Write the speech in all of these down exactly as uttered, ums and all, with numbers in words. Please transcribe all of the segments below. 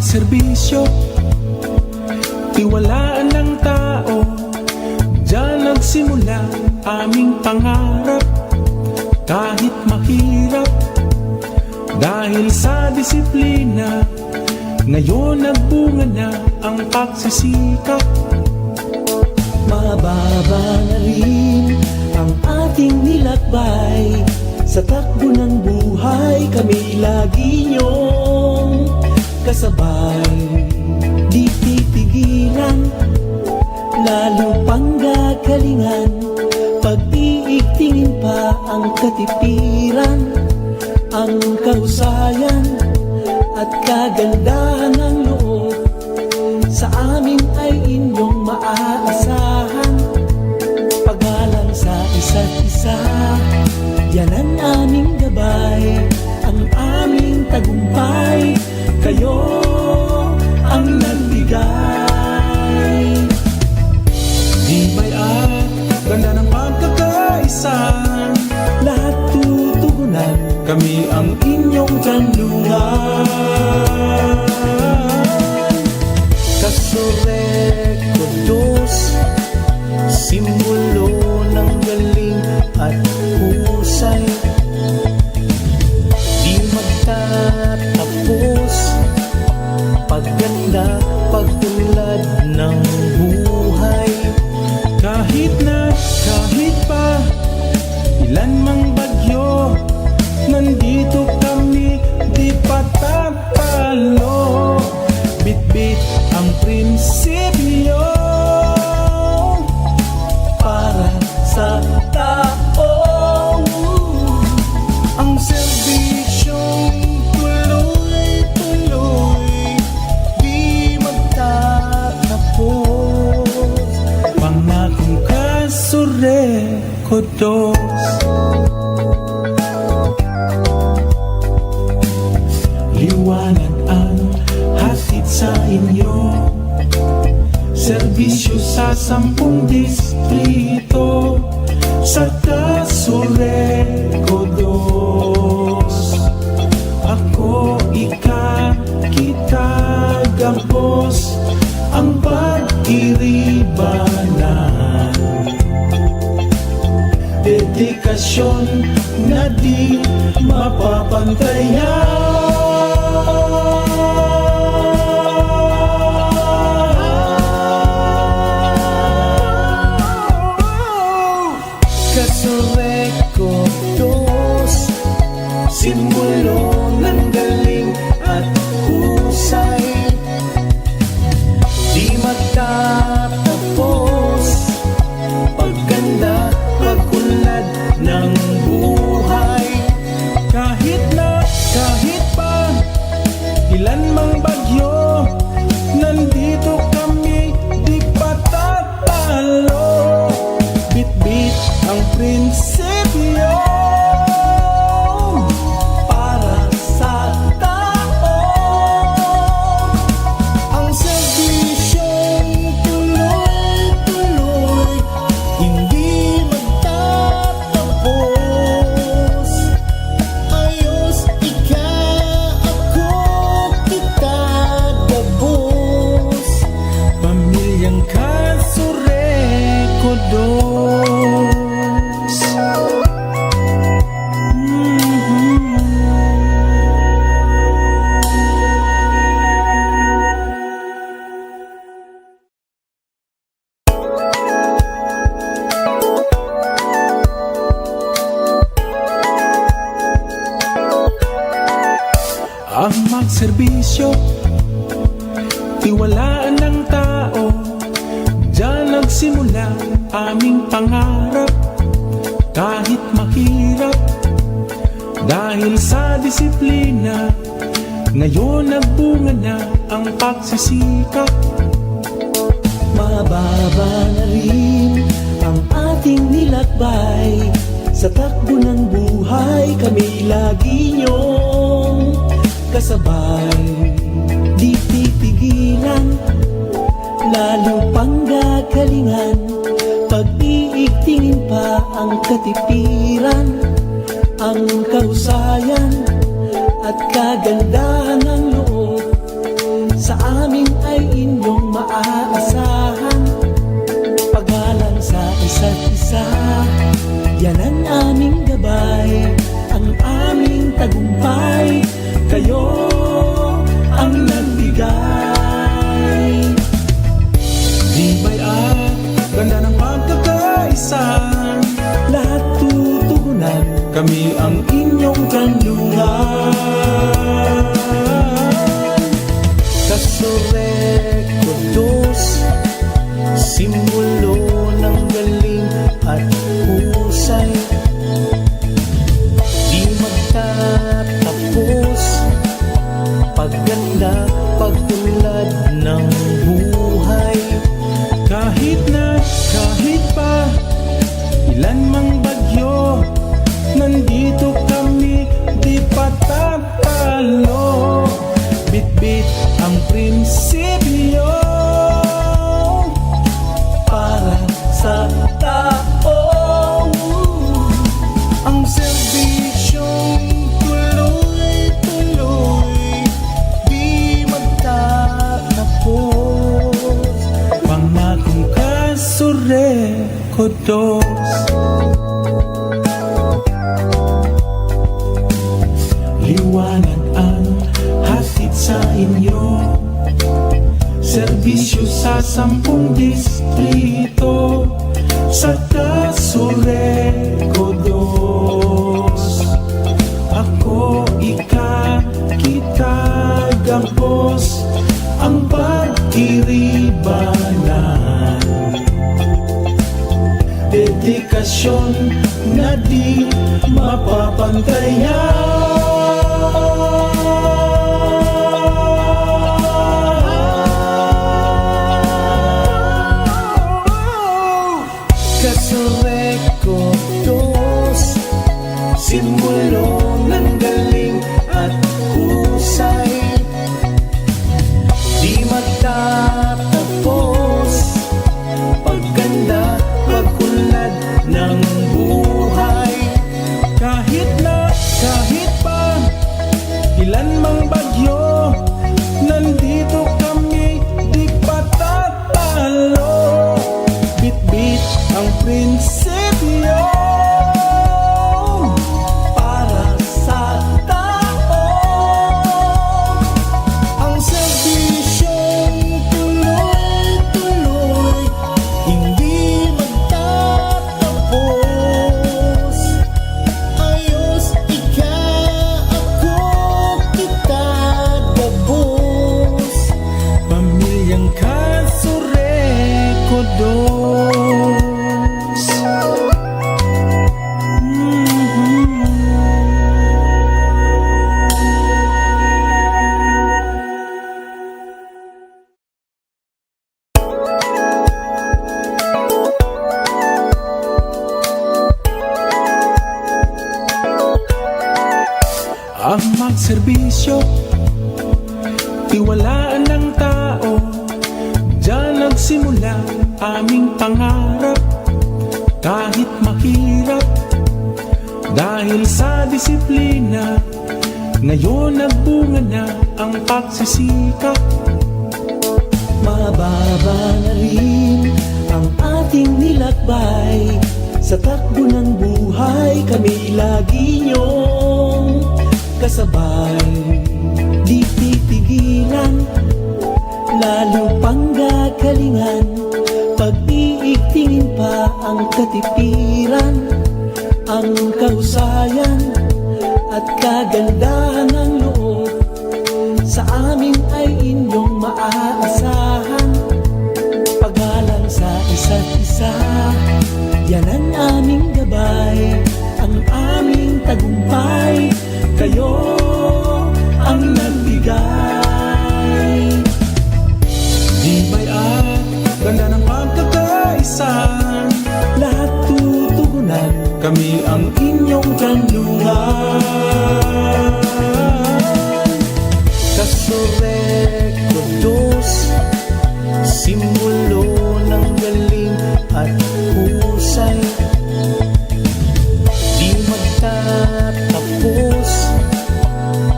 Serbisyo, tiwalaan ng tao, diyan nagsimula aming pangarap. Kahit mahirap, dahil sa disiplina, ngayon nagbunga na ang pagsisikap. Mababa na rin ang ating nilakbay. Sa takbo ng buhay, kami lagi niyong kasabay. Di pipigilan, lalo pang gagalingan. Pag-iigtingin pa ang katipiran, ang kahusayan at kagandahan ng loob. Sa amin ay inyong maaasahan. Paggalang sa isa't isa, yan ang aming gabay, ang aming tagumpay. Kayo ang nagbigay. Di may at ganda ng pagkakaisa. Lahat tutugunan, kami ang inyong kanlungan. Kasurek ko dos, simbolo ng galing at husay. Di magtatapos, pagganda, pag-unlad ng buhay. Kahit na, kahit pa, ilan mang bagyo, nandito kami, di patatalo. Bitbit ang prinsipyo para sa tao. Ang serbisyong tuloy-tuloy, di magtatapos. Pangakong Kasurek ko dos. Liwanag ang hatid sa inyo. Serbisyo sa sampung distrito. Sa Kasurek ko dos. Ako, ika, kita, gabos ang pag-iribanan. Dedikasyon na di mapapantayan. Kasurek ko dos, simbolo ng galing at husay. Di magtatapos, pagganda, pag-unlad ng buhay. Kahit na, kahit pa, ilan mang bagyo, nandito kami, di patatalo. Bitbit ang prinsipyo para sa tao. Ang serbisyong tuloy-tuloy, hindi magtatapos. Ayos, ika, ako, kita, gabos. Pamilyang Kasurek ko dos. Ang magserbisyo, tiwalaan ng tao, diyan nagsimula aming pangarap. Kahit mahirap, dahil sa disiplina, ngayon nagbunga na ang pagsisikap. Mababa na rin ang ating nilakbay. Sa takbo ng buhay, kami lagi niyong kasabay. Di pipigilan, lalo pang gagalingan. Pag-iigtingin pa ang katipiran, ang kahusayan at kagandahan ng loob. amin ay inyong maaasahan. Pagalang sa isa't isa, yan ang aming gabay, ang aming tagumpay, kayo ang nagbigay. Di may at ganda ng pagkakaisa, lahat tutugunan, kami ang inyong kanlungan. Kasurek ko dos, simbolo ng galing at husay. Di magtatapos, pagganda, pag-unlad ng buhay. Kahit na, kahit pa, ilan mang bagyo, nandito kami, di patatalo. Bitbit ang prinsipyo para sa tao. Ang serbisyong tuloy-tuloy, di magtatapos. Pangakong Kasurek ko dos. Liwanag ang hatid sa inyo. Serbisyo sa sampung distrito. Sa Kasurek ko dos, ako, ika, kita, gabos ang pagtiribanan. Dedikasyon na di mapapantayan. Kasurek ko dos, simbolo ng galing at husay. Di magtatapos, pagganda, pag-unlad ng buhay. Kahit na, kahit pa, ilan mang bagyo, nandito kami, di patatalo. Bitbit ang prinsipyo para sa tao. Ang serbisyong tuloy-tuloy, hindi magtatapos. Ayos, ika, ako, kita, gabos. Pamilyang Kasurek ko dos. Ang magserbisyo, tiwalaan ng tao. Diyan nagsimula aming pangarap, kahit mahirap. Dahil sa disiplina, ngayon nagbunga na ang pagsisikap. Mababa na rin ang ating nilakbay. Sa takbo ng buhay, kami lagi niyong kasabay. Di titigilan, lalo pang gagalingan. Pag-iigtingin pa ang katipiran, ang kahusayan at kagandahan ng loob. Sa amin ay inyong maaasahan. Pagalang sa isa't isa, yan ang aming gabay, ang aming tagumpay. Kayo ang nagbigay. Di may at ganda ng pagkakaisa. Lahat tutugunan, kami ang inyong kanlungan. Kasurek ko dos, simbolo ng galing at husay. Di magtatapos,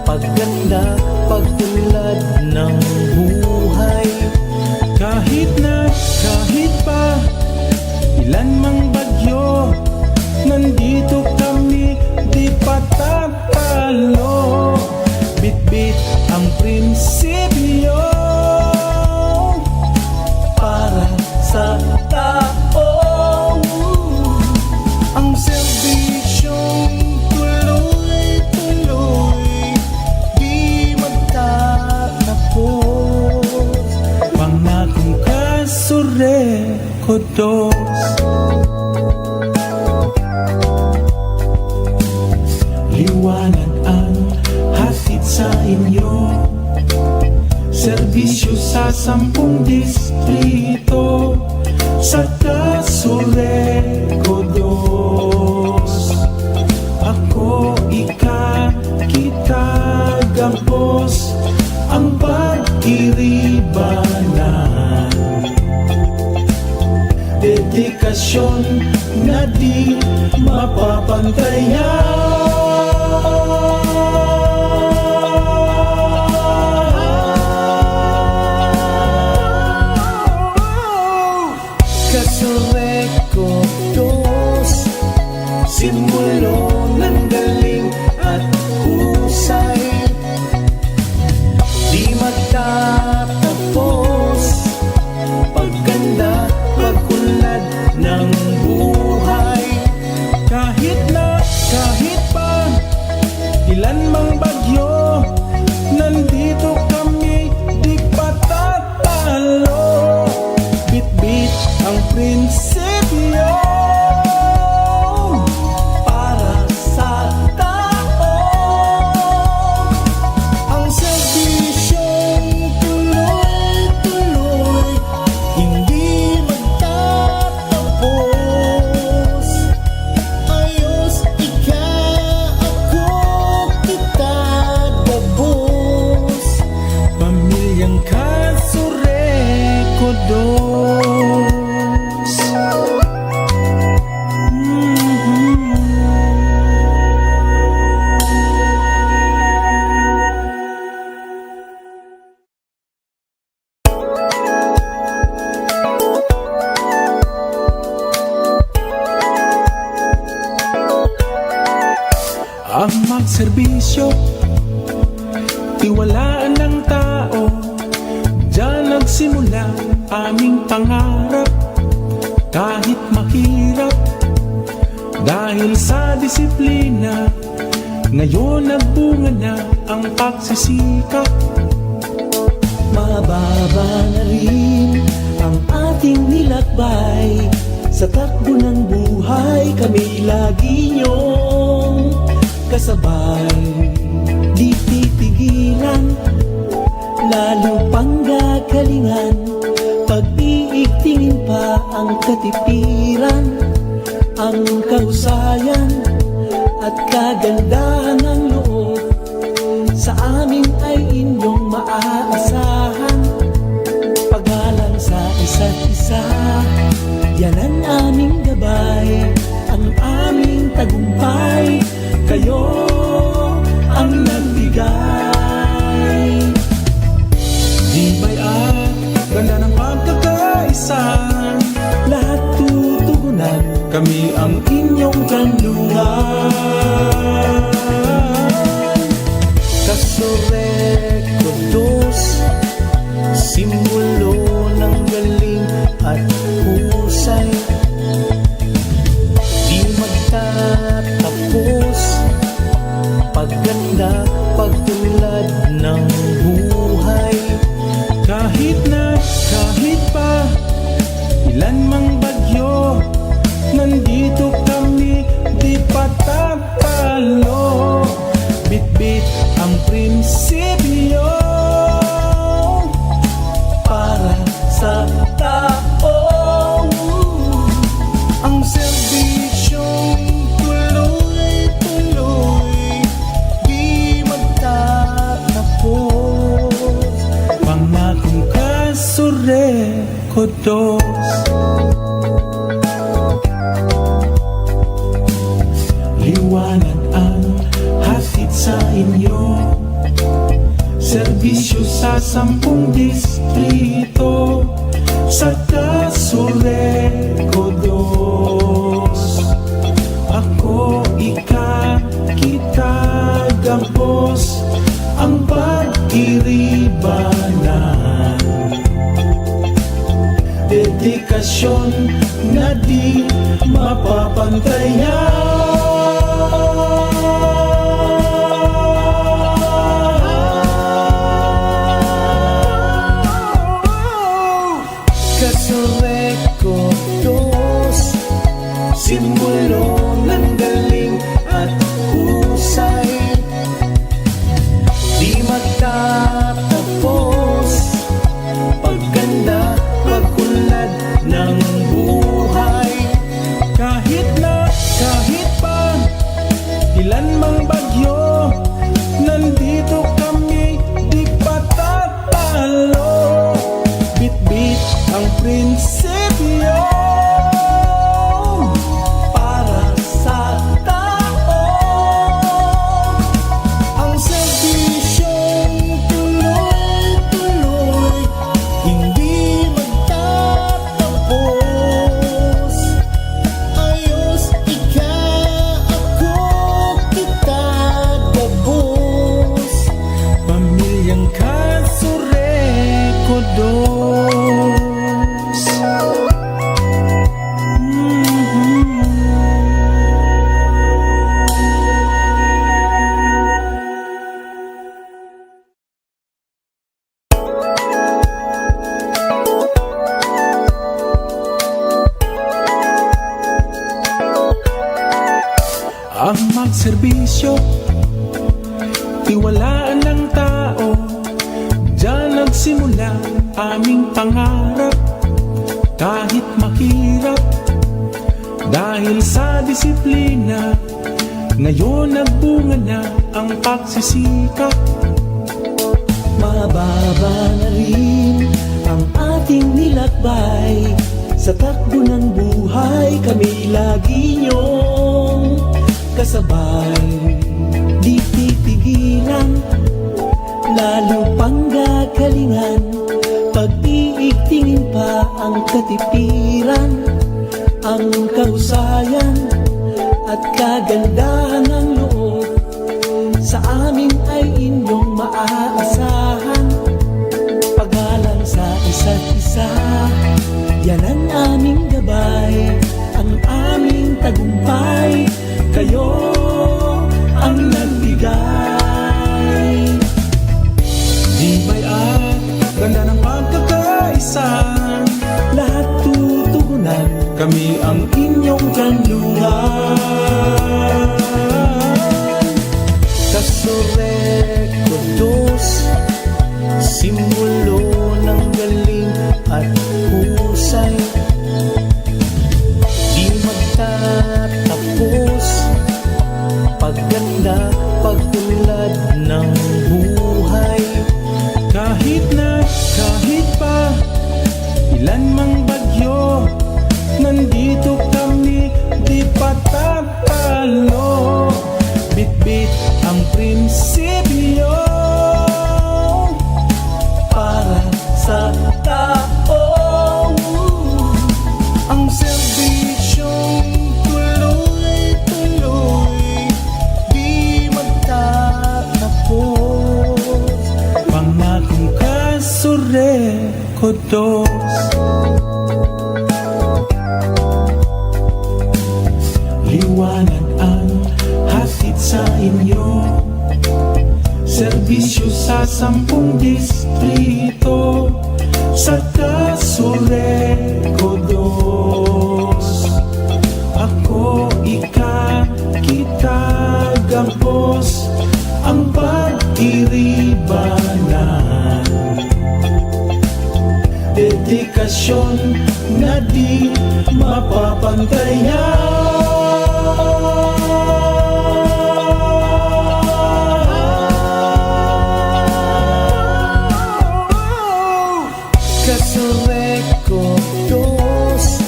pagganda, pag-unlad ng buhay. sampung distrito sa Casureco dos. Ako, ika, kita, gabos ang pagkiribanan. Dedikasyon na di mapapantayan. Casureco dos, simbolo ng galing at husay. Di magtatapos, pagganda, pag-unlad ng buhay. Kahit na, kahit pa, ilan mang bagyo, nandito kami, di patatalo. Bitbit ang prinsipyo para sa tao. Ang serbisyong tuloy-tuloy, hindi magtatapos. Ayos, ika, ako, kita, gabos. Pamilyang Casureco dos. Ang magserbisyo, tiwalaan ng tao, diyan nagsimula aming pangarap. Kahit mahirap, dahil sa disiplina, ngayon nagbunga na ang pagsisikap. Mababa na rin ang ating nilakbay. Sa takbo ng buhay, kami lagi niyong kasabay. Di titigilan, lalo pang gagalingan. Pag-iigtingin pa ang katipiran, ang kahusayan at kagandahan ng loob. Sa amin ay inyong maaasahan. Paggalang sa isa't isa, yan ang aming gabay. Ang aming tagumpay, kayo ang nagbigay. Di may ganda ng pagkakaisa, lahat tutugunan, kami ang inyong kanlungan. Casureco dos, simbolo ng galing at husay. Di magtatapos, pagganda, pag-unlad ng buhay. Kahit na, kahit pa, ilan mang bagyo, nandito kami, di patatalo. Bitbit ang prinsipyo para sa tao. Ang serbisyong tuloy-tuloy, di magtatapos. Pangakong Casureco dos. Liwanag ang hatid sa inyo. Serbisyo sa sampung distrito, sa Casureco dos. Ako, ika, kita, gabos ang pagkiribanan. Dedikasyon na di mapapantayan. Casureco dos, simbolo ng galing at husay. Di magtatapos, pag Ang magserbisyo, tiwalaan ng tao, diyan nagsimula aming pangarap. Kahit mahirap, dahil sa disiplina, ngayon nagbunga na ang pagsisikap. Mababa na rin ang ating nilakbay. Sa takbo ng buhay, kami lagi niyong kasabay. Di pipigilan, lalo pang gagalingan. Pag-iigtingin pa ang katipiran, ang kahusayan at kagandahan ng loob. Sa amin ay inyong maaasahan. Paggalang sa isa't isa, yan ang aming gabay, ang aming tagumpay. Kayo ang nagbigay. Tibay at ganda ng pagkakaisa. Lahat tutugunan. Kami ang inyong kanlungan. Kasureko dos, simbolo ng galing at husay. Di magtatapos, pagganda, pag-unlad ng buhay. Kahit na, kahit pa, ilan mang bagyo, nandito kami, di patatalo. Bitbit ang prinsipyo para sa tao. Ang serbisyong tuloy-tuloy, di magtatapos. Pangakong Kasureko dos. Liwanag ang hatid sa inyo. Serbisyo sa sampung distrito. Sa Kasureko dos. Ako, ika, kita, gabos ang pag-iribanan. Dedikasyon na di mapapantayan. Kasureko dos,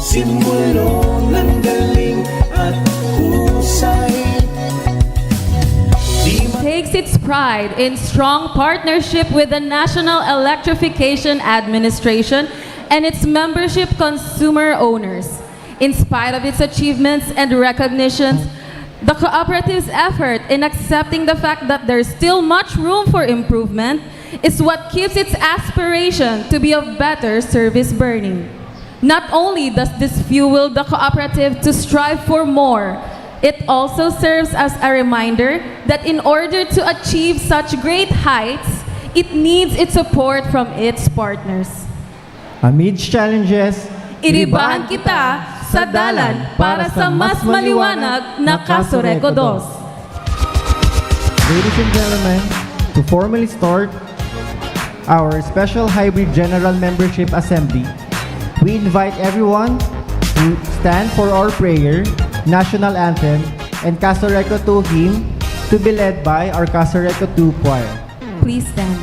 simbolo ng galing at husay. Di ma- Takes its pride in strong partnership with the National Electrification Administration and its membership consumer owners. In spite of its achievements and recognitions, the cooperative's effort in accepting the fact that there's still much room for improvement is what keeps its aspiration to be a better service burning. Not only does this fuel the cooperative to strive for more, it also serves as a reminder that in order to achieve such great heights, it needs its support from its partners. Amidst challenges, Iribahan kita sa dalan para sa mas maliwanag na Kasureko dos. Ladies and gentlemen, to formally start our special hybrid general membership assembly, we invite everyone to stand for our prayer, national anthem, and Kasureko two hymn to be led by our Kasureko two choir. Please stand.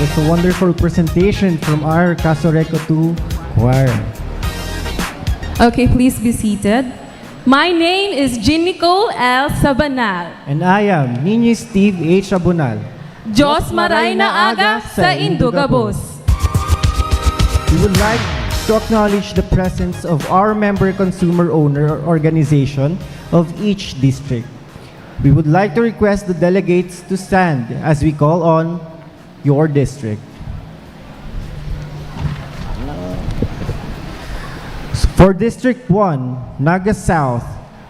It's a wonderful presentation from our Casureco two Choir. Okay, please be seated. My name is Jean Nicole L. Sabanal. And I am Niño Steve H. Abunal. Diyos maray na aga sa indo gabos. We would like to acknowledge the presence of our member consumer owner organization of each district. We would like to request the delegates to stand as we call on your district. For District one, Naga South,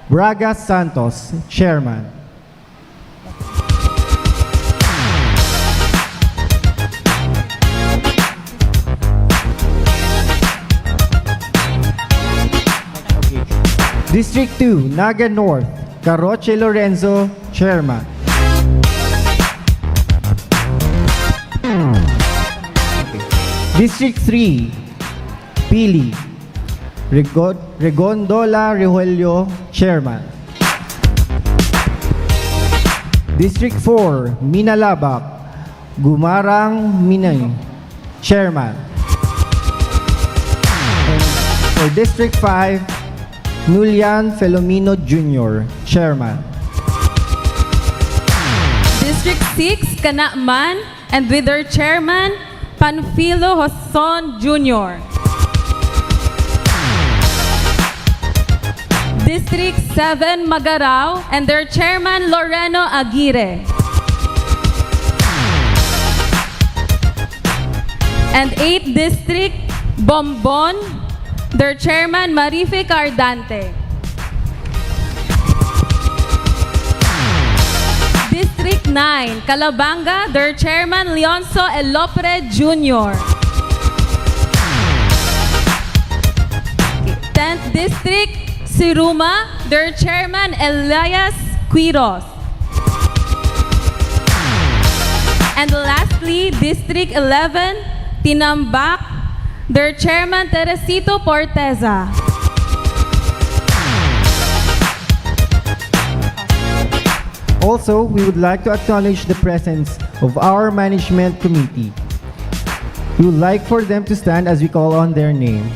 Braga Santos, Chairman. District two, Naga North, Caroche Lorenzo, Chairman. District three, Pili, Rego- Regondola Rogelio, Chairman. District four, Minalabac, Gumarang Minay, Chairman. And for District five, Nulian Filomeno Junior, Chairman. District six, Canaman, and with their chairman, Panfilo Hoson Junior. District seven, Magarao, and their chairman, Loreno Aguirre. And eighth District, Bombon, their chairman, Marife Cardante. District nine, Calabanga, their chairman, Leonzo Elopre Junior. Tenth District, Siruma, their chairman, Elias Quiros. And lastly, District eleven, Tinambac, their chairman, Teresito Porteza. Also, we would like to acknowledge the presence of our management committee. We would like for them to stand as we call on their name.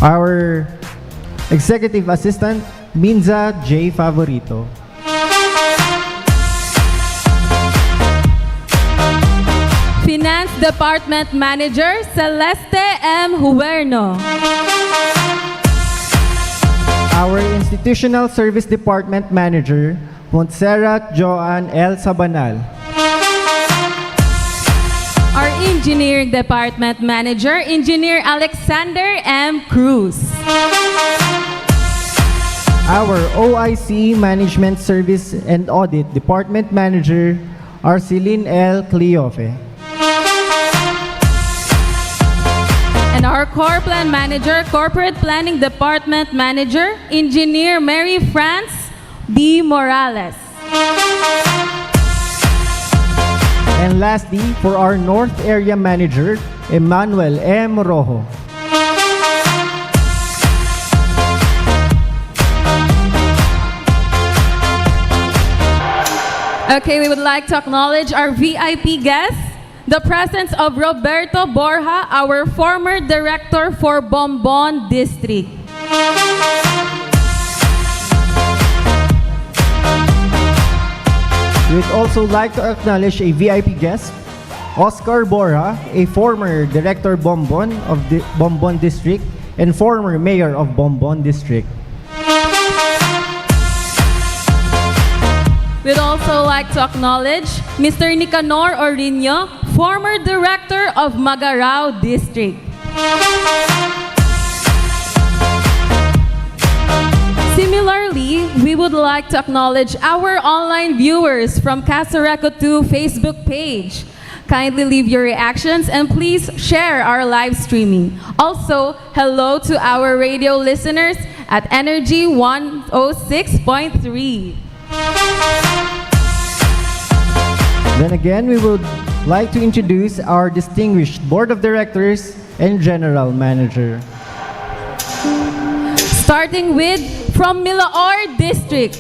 Our executive assistant, Minza J. Favorito. Finance Department Manager, Celeste M. Huerno. Our Institutional Service Department Manager, Montserrat Joan L. Sabanal. Our Engineering Department Manager, Engineer Alexander M. Cruz. Our O I C Management Service and Audit Department Manager, Arceline L. Cleofe. And our Corplan Manager, Corporate Planning Department Manager, Engineer Mary France D. Morales. And lastly, for our North Area Manager, Emmanuel M. Rojo. Okay, we would like to acknowledge our V I P guests, the presence of Roberto Borja, our former director for Bombon District. We would also like to acknowledge a V I P guest, Oscar Borja, a former Director Bombon of the Bombon District and former Mayor of Bombon District. We'd also like to acknowledge Mister Nicanor Orino, former Director of Magarao District. Similarly, we would like to acknowledge our online viewers from Casureco two Facebook page. Kindly leave your reactions and please share our live streaming. Also, hello to our radio listeners at Energy one oh six point three. Then again, we would like to introduce our distinguished Board of Directors and General Manager. Starting with from Milaor District,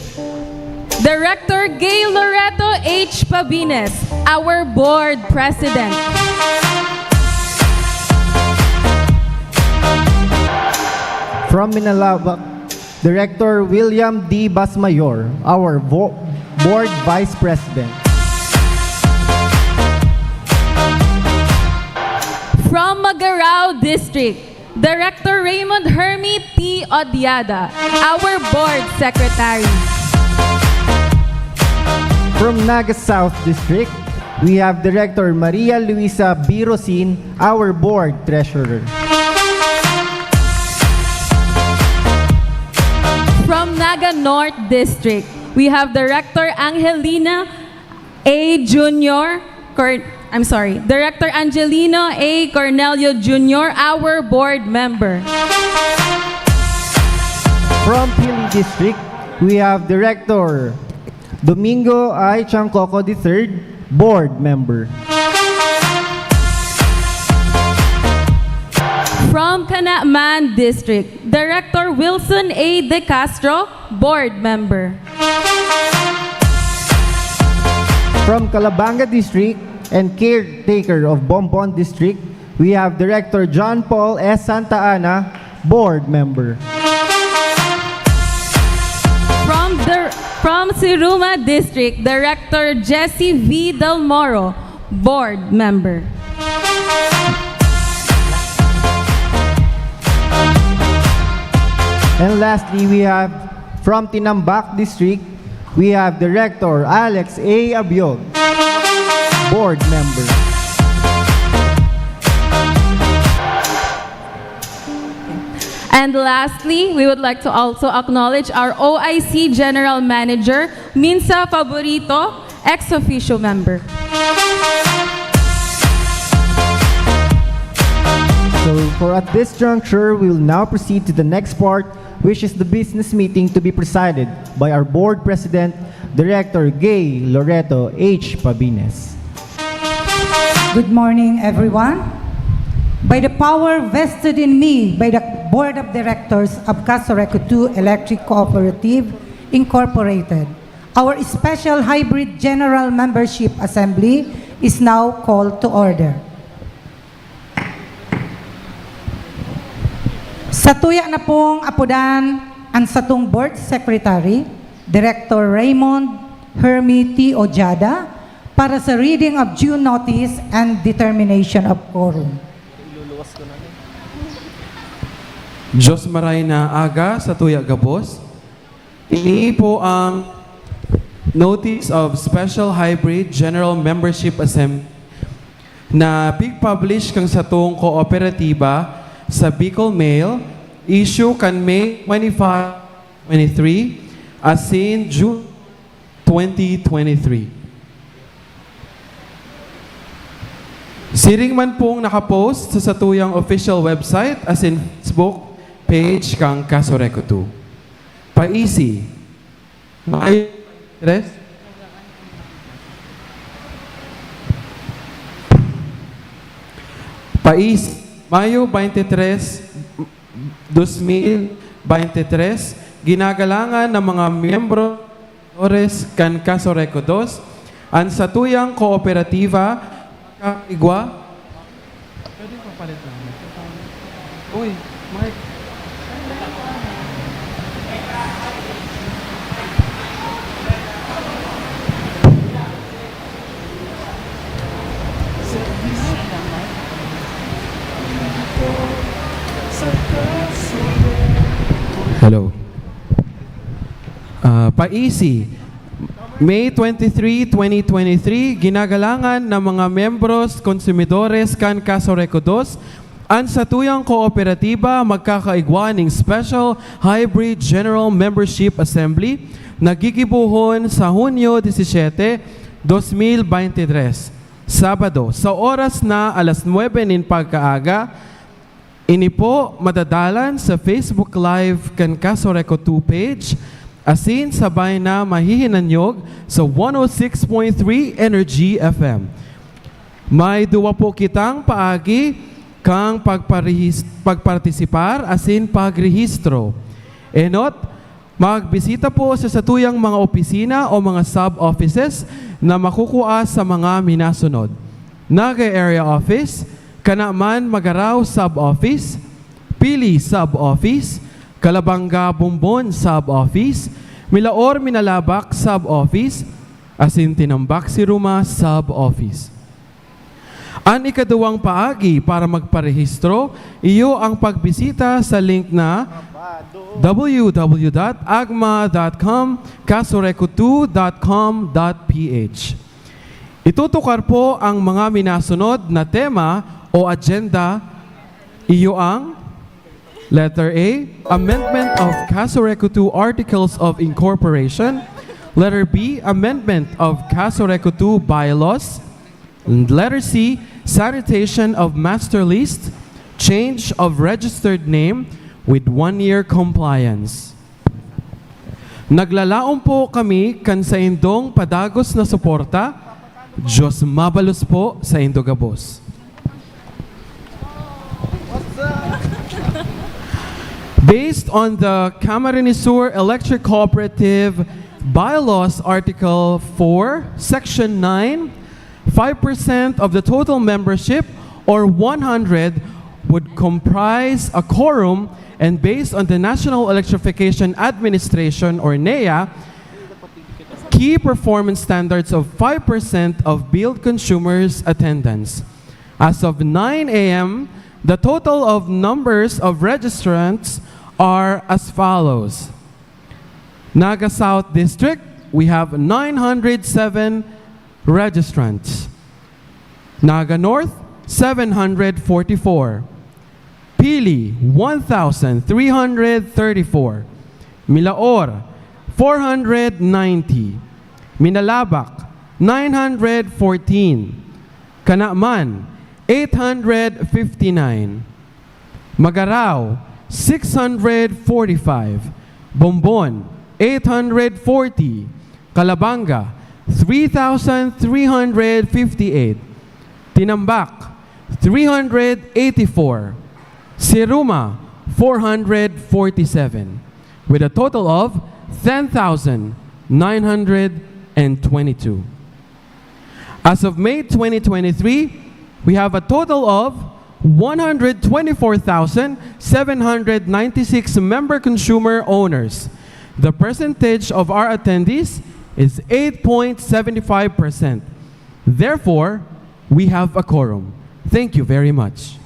Director Gay Loreto H. Pabines, our board president. From Minalabac, Director William D. Basmayor, our vo- board vice president. From Magarao District, Director Raymond Hermie T. Odiada, our board secretary. From Naga South District, we have Director Maria Luisa Birosin, our board treasurer. From Naga North District, we have Director Angelina A. Junior, Cor- I'm sorry, Director Angelino A. Cornelio Junior, our board member. From Pili District, we have Director Domingo I. Chancoco the third, board member. From Canaman District, Director Wilson A. De Castro, board member. From Calabanga District and caretaker of Bombon District, we have Director John Paul S. Santa Ana, board member. From the from Siruma District, Director Jesse V. Del Moro, board member. And lastly, we have from Tinambac District, we have Director Alex A. Abiog, board member. And lastly, we would like to also acknowledge our O I C General Manager, Minsa Favorito, ex officio member. So, for at this juncture, we will now proceed to the next part, which is the business meeting to be presided by our board president, Director Gay Loreto H. Pabines. Good morning, everyone. By the power vested in me by the Board of Directors of Casureco two Electric Cooperative Incorporated, our special hybrid general membership assembly is now called to order. Satuya na pong apodan an satong Board Secretary, Director Raymond Hermie T. Ojada, para sa reading of due notice and determination of quorum. Diyos maray na aga sa tuya gabos. Ini po ang Notice of Special Hybrid General Membership Assembly na pig-publish kan satong kooperatiba sa Bicol Mail, issue kan May twenty-five, twenty-three, asin June twenty twenty-three. Siring man pong nakapost sa satuyang official website asin Facebook page kan Casureco two. Paisi, Mayo tres? Paisi, Mayo twenty-three, dos mil veintitrés, ginagalangan ng mga miyembro, trabahadores kan Casureco dos, an satuyang kooperatiba magkakaigwa. Pwede papalit lang. Uy, Mike. Hello. Ah, paisi, May twenty-three, twenty twenty-three, ginagalangan ng mga miyembros, konsumidores kan Casureco dos, an satuyang kooperatiba magkakaigwa ning Special Hybrid General Membership Assembly na gigibohon sa Hunyo disisiete, dos mil beintitres, Sabado, sa oras na alas nuebe nin pagkaaga. Ini po madadalan sa Facebook Live kan Casureco two page, asin sabay na mahihinanyog sa one oh six point three Energy F M. May duwa po kitang paagi kan pagparehis-, pagpartisipar asin pagrehistro. Enot, Magbisita po sa satuyang mga opisina o mga sub-offices na makukua sa mga minasunod: Naga Area Office, Kanaman Magarao Sub-Office, Pili Sub-Office, Calabanga Bombon Sub-Office, Milaor Minalabak Sub-Office, asin Tinambac Siruma Sub-Office. An ikaduwang paagi para magparehistro, iyo ang pagbisita sa link na w w w dot agma dot com, casureco two dot com dot p h. Itutukar po ang mga minasunod na tema o agenda. Iyo ang: Letter A, amendment of Casureco two Articles of Incorporation. Letter B, amendment of Casureco two Bylaws. And letter C, sanitation of master list, change of registered name with one-year compliance. Naglalaom po kami kan saindong padagos na suporta. Diyos mabalos po saindo gabos. Based on the Camarines Sur Electric Cooperative Bylaws, Article four, Section nine, five percent of the total membership, or one hundred, would comprise a quorum, and based on the National Electrification Administration, or nea, key performance standards of five percent of billed consumers' attendance. As of nine a m, the total of numbers of registrants are as follows. Naga South District, we have nine hundred seven registrants. Naga North, seven hundred forty-four. Pili, one thousand three hundred thirty-four. Milaor, four hundred ninety. Minalabac, nine hundred fourteen. Kanaman, eight hundred fifty-nine. Magarao, six hundred forty-five. Bombon, eight hundred forty. Calabanga, three thousand three hundred fifty-eight. Tinambac, three hundred eighty-four. Siruma, four hundred forty-seven, with a total of ten thousand nine hundred twenty-two. As of May twenty twenty-three, we have a total of one hundred twenty-four thousand seven hundred ninety-six member consumer owners. The percentage of our attendees is eight point seven five percent. Therefore, we have a quorum. Thank you very much.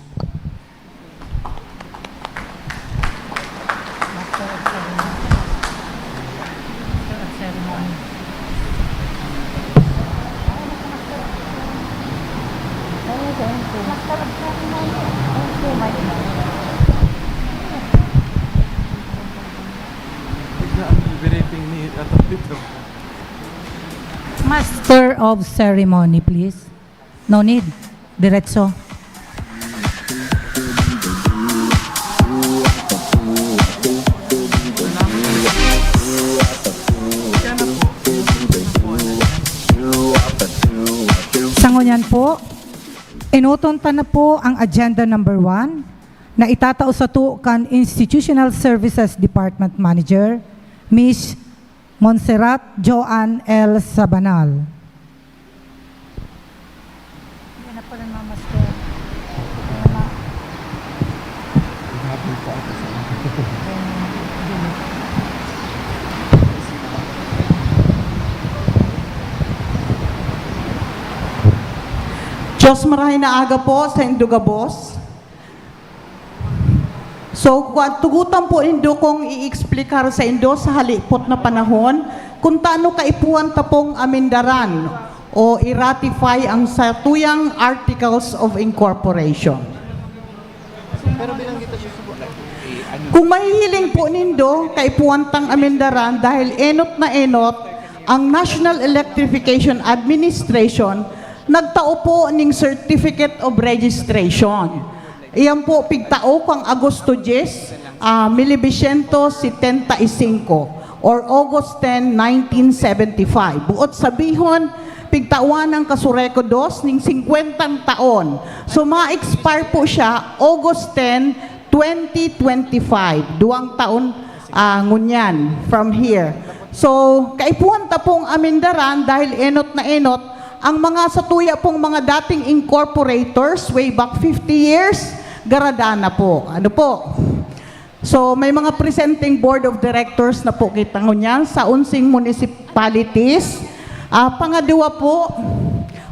Bigla ang liberating ni Atang Pedro. Master of Ceremony, please. No need. Diretso. Sa ngunyan po, enoton ta na po ang agenda number one na itatao sato kan Institutional Services Department Manager, Miss Montserrat Joan L. Sabanal. Yan na pala, Mama Star. Wala. Diyos, marahay na aga po saindo gabos. So, kwa-, tugutan po nindo kong i-explicar saindo sa halipot na panahon kung tano kaipuhan ta pong amendaran o i-ratify ang satuyang Articles of Incorporation. Kung mahihiling po nindo, kaipuhan tang amendaran dahil enot na enot ang National Electrification Administration nagtao po ning Certificate of Registration. Iyan po, pigtao kan Agosto dyes, ah, mil novecientos setenta y cinco, or August ten, nineteen seventy-five. Buot sabihon, pigtawan ang Casureco dos ning singkwentang taon. So, ma-expire po siya August ten, twenty twenty-five. Duwang taon, Ah, ngunyan, from here. So, kaipuhan ta pong amendaran dahil enot na enot, ang mga satuya pong mga dating incorporators way back fifty years, garada na po. Ano po? So, may mga presenting board of directors na po kita ngunyan sa unsing municipalities. Ah, pangadwa po,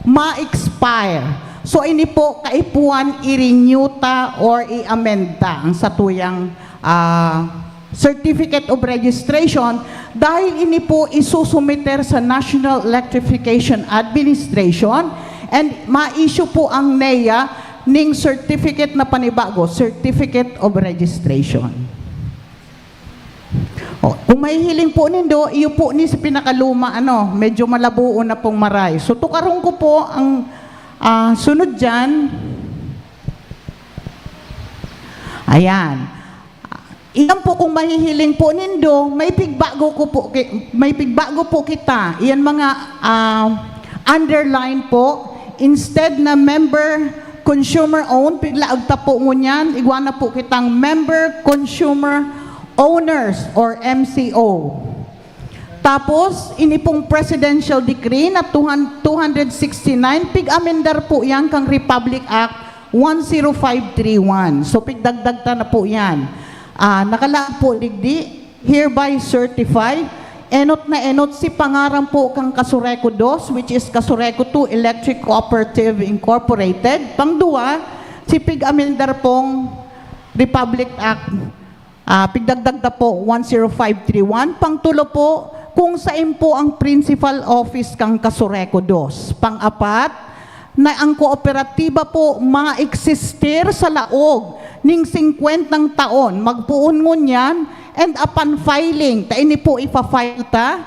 ma-expire. So, ini po, kaipuhan, i-renew ta or i-amend ta ang satuyang, ah, Certificate of Registration dahil ini po isusumiter sa National Electrification Administration and ma-issue po ang NEA ning certificate na panibago, Certificate of Registration. O, kung mahihiling po nindo, iyo po ni sa pinakaluma, ano, medyo malabuon na pong maray. So, tukaron ko po ang, ah, sunod dyan. Ayan. Iyan po kung mahihiling po nindo, may pigbago ko po ki-, may pigbago po kita. Iyan mga, ah, underline po. Instead na member consumer owned, piglaag ta po ngunyan, igwa na po kitang member consumer owners or M C O. Tapos, ini pong Presidential Decree na two hundred sixty-nine, pig-amendar po yan kang Republic Act one zero five three one. So, pigdagdag ta na po yan. Ah, nakalaag po digdi, hereby certify, enot na enot si pangaran po kang Casureco dos, which is Casureco two Electric Cooperative Incorporated. Pangduwa, si pig-amendar pong Republic Act, ah, pigdagdag ta po, one zero five three one. Pangtulo po, kung sain po ang principal office kang Casureco dos. Pang-apat, na ang kooperatiba po ma-existir sa laog ning singkwentang taon, magpoon ngunyan, and upon filing, ta ini po ipa-file ta,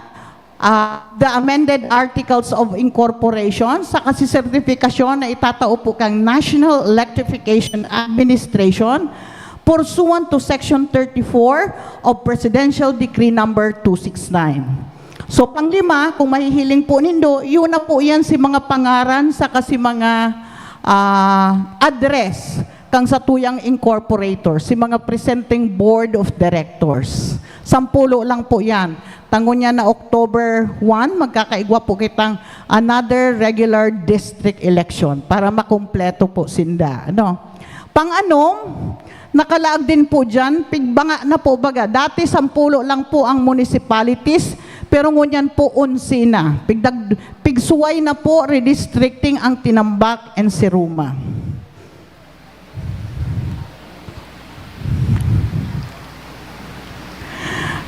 ah, the amended articles of incorporation, saka si sertifikasyon na itatao po kang National Electrification Administration pursuant to Section thirty-four of Presidential Decree Number two six nine. So, panglima, kung mahihiling po nindo, yun na po yan si mga pangaran saka si mga, ah, address kang satuyang incorporator, si mga presenting board of directors. Sampulo lang po yan. Ta ngunyan na October one, magkakaigwa po kitang another regular district election para makumpleto po sinda. Ano? Pang-anom, nakalaag din po dyan, pigbanga na po baga. Dati, sampulo lang po ang municipalities, pero ngunyan po, onse na. Pigdag-, pigsuway na po, redistricting ang Tinambac and Siruma.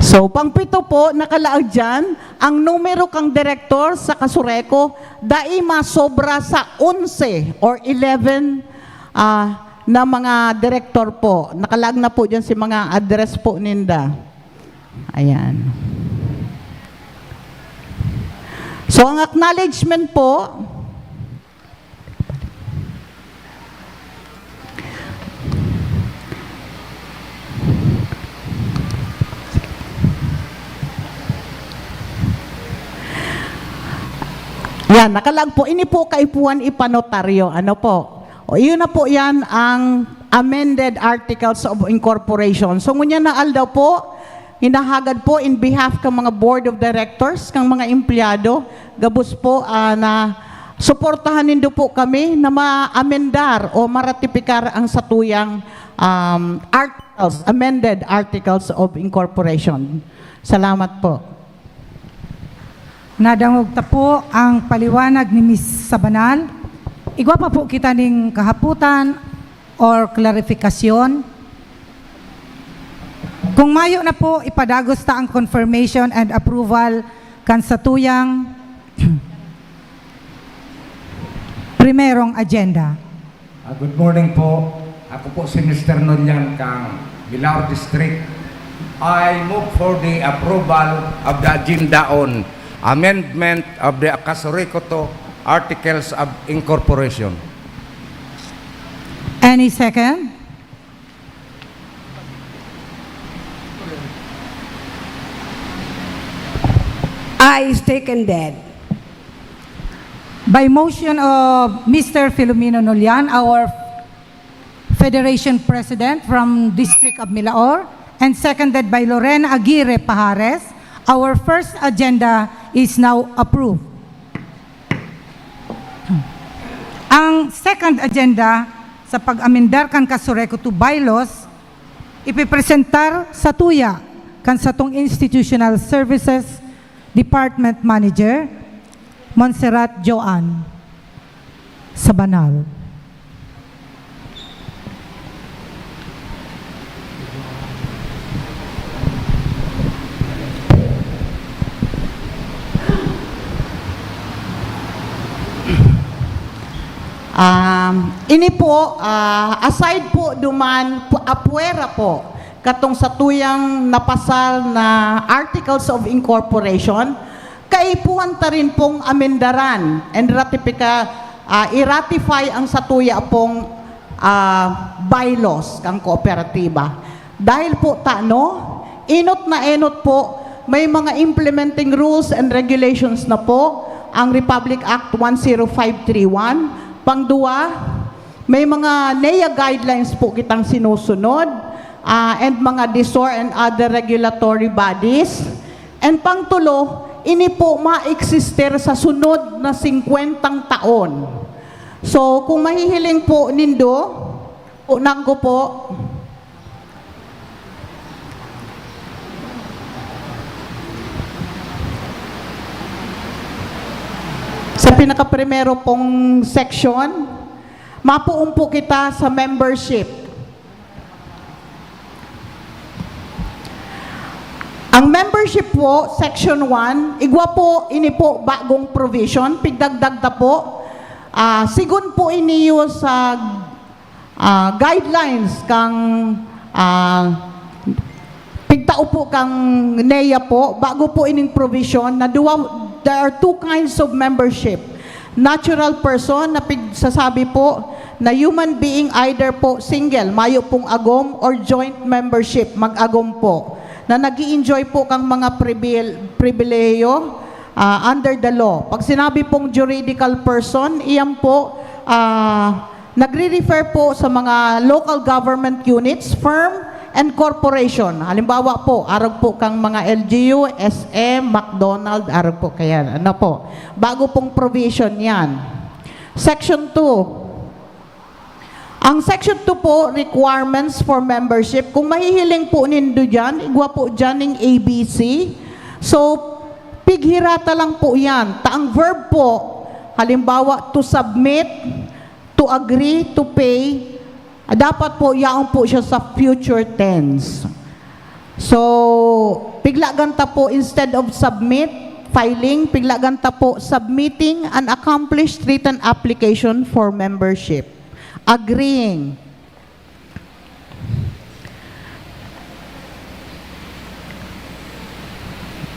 So, pangpito po, nakalaag dyan, ang numero kang direktor sa Casureco, dai masobra sa onse or eleven, ah, na mga direktor po. Nakalaag na po dyan si mga address po ninda. Ayan. So, ang acknowledgement po, yan, nakalaag po. Ini po kaipuhan ipanotaryo. Ano po? O, iyon na po yan ang amended articles of incorporation. So, ngunyan na aldaw po, hinahagad po in behalf kang mga board of directors, kang mga empleyado, gabos po, ah, na suportahan nindo po kami na ma-amendar o maratipikar ang satuyang, um, articles, amended articles of incorporation. Salamat po. Nadangog ta po ang paliwanag ni Miss Sabanal. Igwa pa po kita ning kahapotan or klarifikasyon. Kung mayo na po, ipadagos ta ang confirmation and approval kan satuyang primerong agenda. Ah, good morning po. Ako po si Mister Nolian kang Milao District. I move for the approval of the agenda on amendment of the Casureco two Articles of Incorporation. Any second? I seconded. By motion of Mister Filomeno Nolian, our Federation President from District of Milaor, and seconded by Lorena Aguirre Pajares, our first agenda is now approved. Ang second agenda sa pag-amendar kan Casureco two bylaws, ipipresentar satuya kan satong Institutional Services Department Manager, Montserrat Joan Sabanal. Um, ini po, ah, aside po duman, pu-, apwera po, katong satuyang napasal na Articles of Incorporation, kaipuhan ta rin pong amendaran and ratifika-, ah, i-ratify ang satuya pong, ah, bylaws kang kooperatiba. Dahil po tano, enot na enot po, may mga implementing rules and regulations na po ang Republic Act one zero five three one. Pangduwa, may mga NEA guidelines po kitang sinusunod, ah, and mga DESOR and other regulatory bodies. And pangtulo, ini po maeksister sa sunod na singkwentang taon. So, kung mahihiling po nindo, unang ko po, sa pinakaprimero pong section, mapuon po kita sa membership. Ang membership po, section one, igwa po, ini po, bagong provision, pigdagdag ta po. Ah, sigon po ini sa, ah, guidelines kang, ah, pigtao po kang NEA po, bago po ining provision na duwa, there are two kinds of membership. Natural person na pigsasabi po na human being, either po single, mayo pong agom, or joint membership, mag-agom po, na nag enjoy po kang mga pribil-, pribilehiyo, ah, under the law. Pag sinabi pong juridical person, iyan po, ah, nagre-refer po sa mga local government units, firm, and corporation. Halimbawa po, arog po kang mga L G U, S M, McDonald, arog po kayan. Ano po? Bago pong provision yan. Section two. Ang section two po, requirements for membership. Kung mahihiling po nindo dyan, igwa po dyan ning A B C. So, pighirata lang po yan. Ta ang verb po, halimbawa, to submit, to agree, to pay, dapat po yaon po siya sa future tense. So, piglagan ta po, instead of submit, filing, piglagan ta po, submitting an accomplished written application for membership. Agreeing.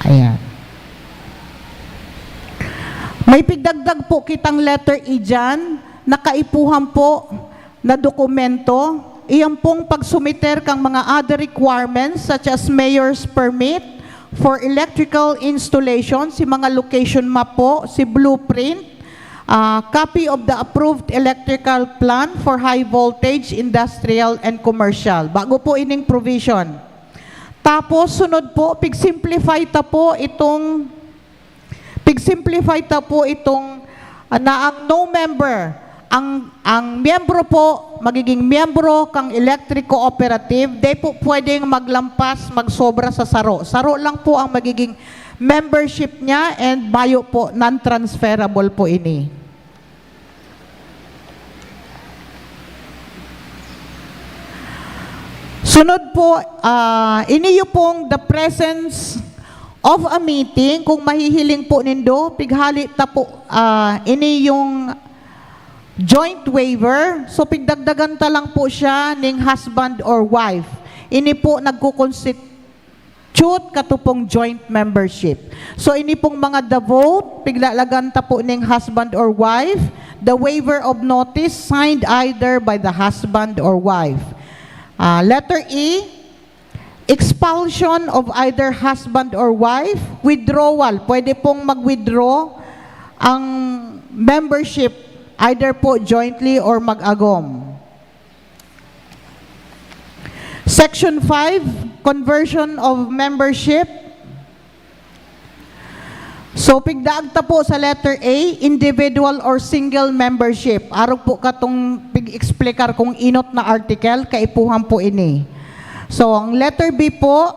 Ayan. May pigdagdag po kitang letter E dyan, na kaipuhan po na dokumento, iyan pong pagsumiter kang mga other requirements such as mayor's permit for electrical installation, si mga location map po, si blueprint, ah, copy of the approved electrical plan for high voltage, industrial, and commercial. Bago po ining provision. Tapos, sunod po, pig-simplify ta po itong, pig-simplify ta po itong, ah, na ang no member, ang, ang miyembro po, magiging miyembro kang electric cooperative, di po pwedeng maglampas, magsobra sa saro. Saro lang po ang magiging membership niya and mayo po, non-transferable po ini. Sunod po, ah, iniyo pong the presence of a meeting, kung mahihiling po nindo, pighali ta po, ah, ini yung joint waiver. So, pigdagdagan ta lang po siya ning husband or wife. Ini po nagkukonstitute katupong joint membership. So, ini pong mga the vote, piglalagan ta po ning husband or wife, the waiver of notice signed either by the husband or wife. Ah, letter E, expulsion of either husband or wife, withdrawal. Pwede pong mag-withdraw ang membership either po jointly or mag-agom. Section five, Conversion of membership. So, pigdaag ta po sa letter A, individual or single membership. Arog po katong pig-explicar kung inot na article, kaipuhan po ini. So, ang letter B po,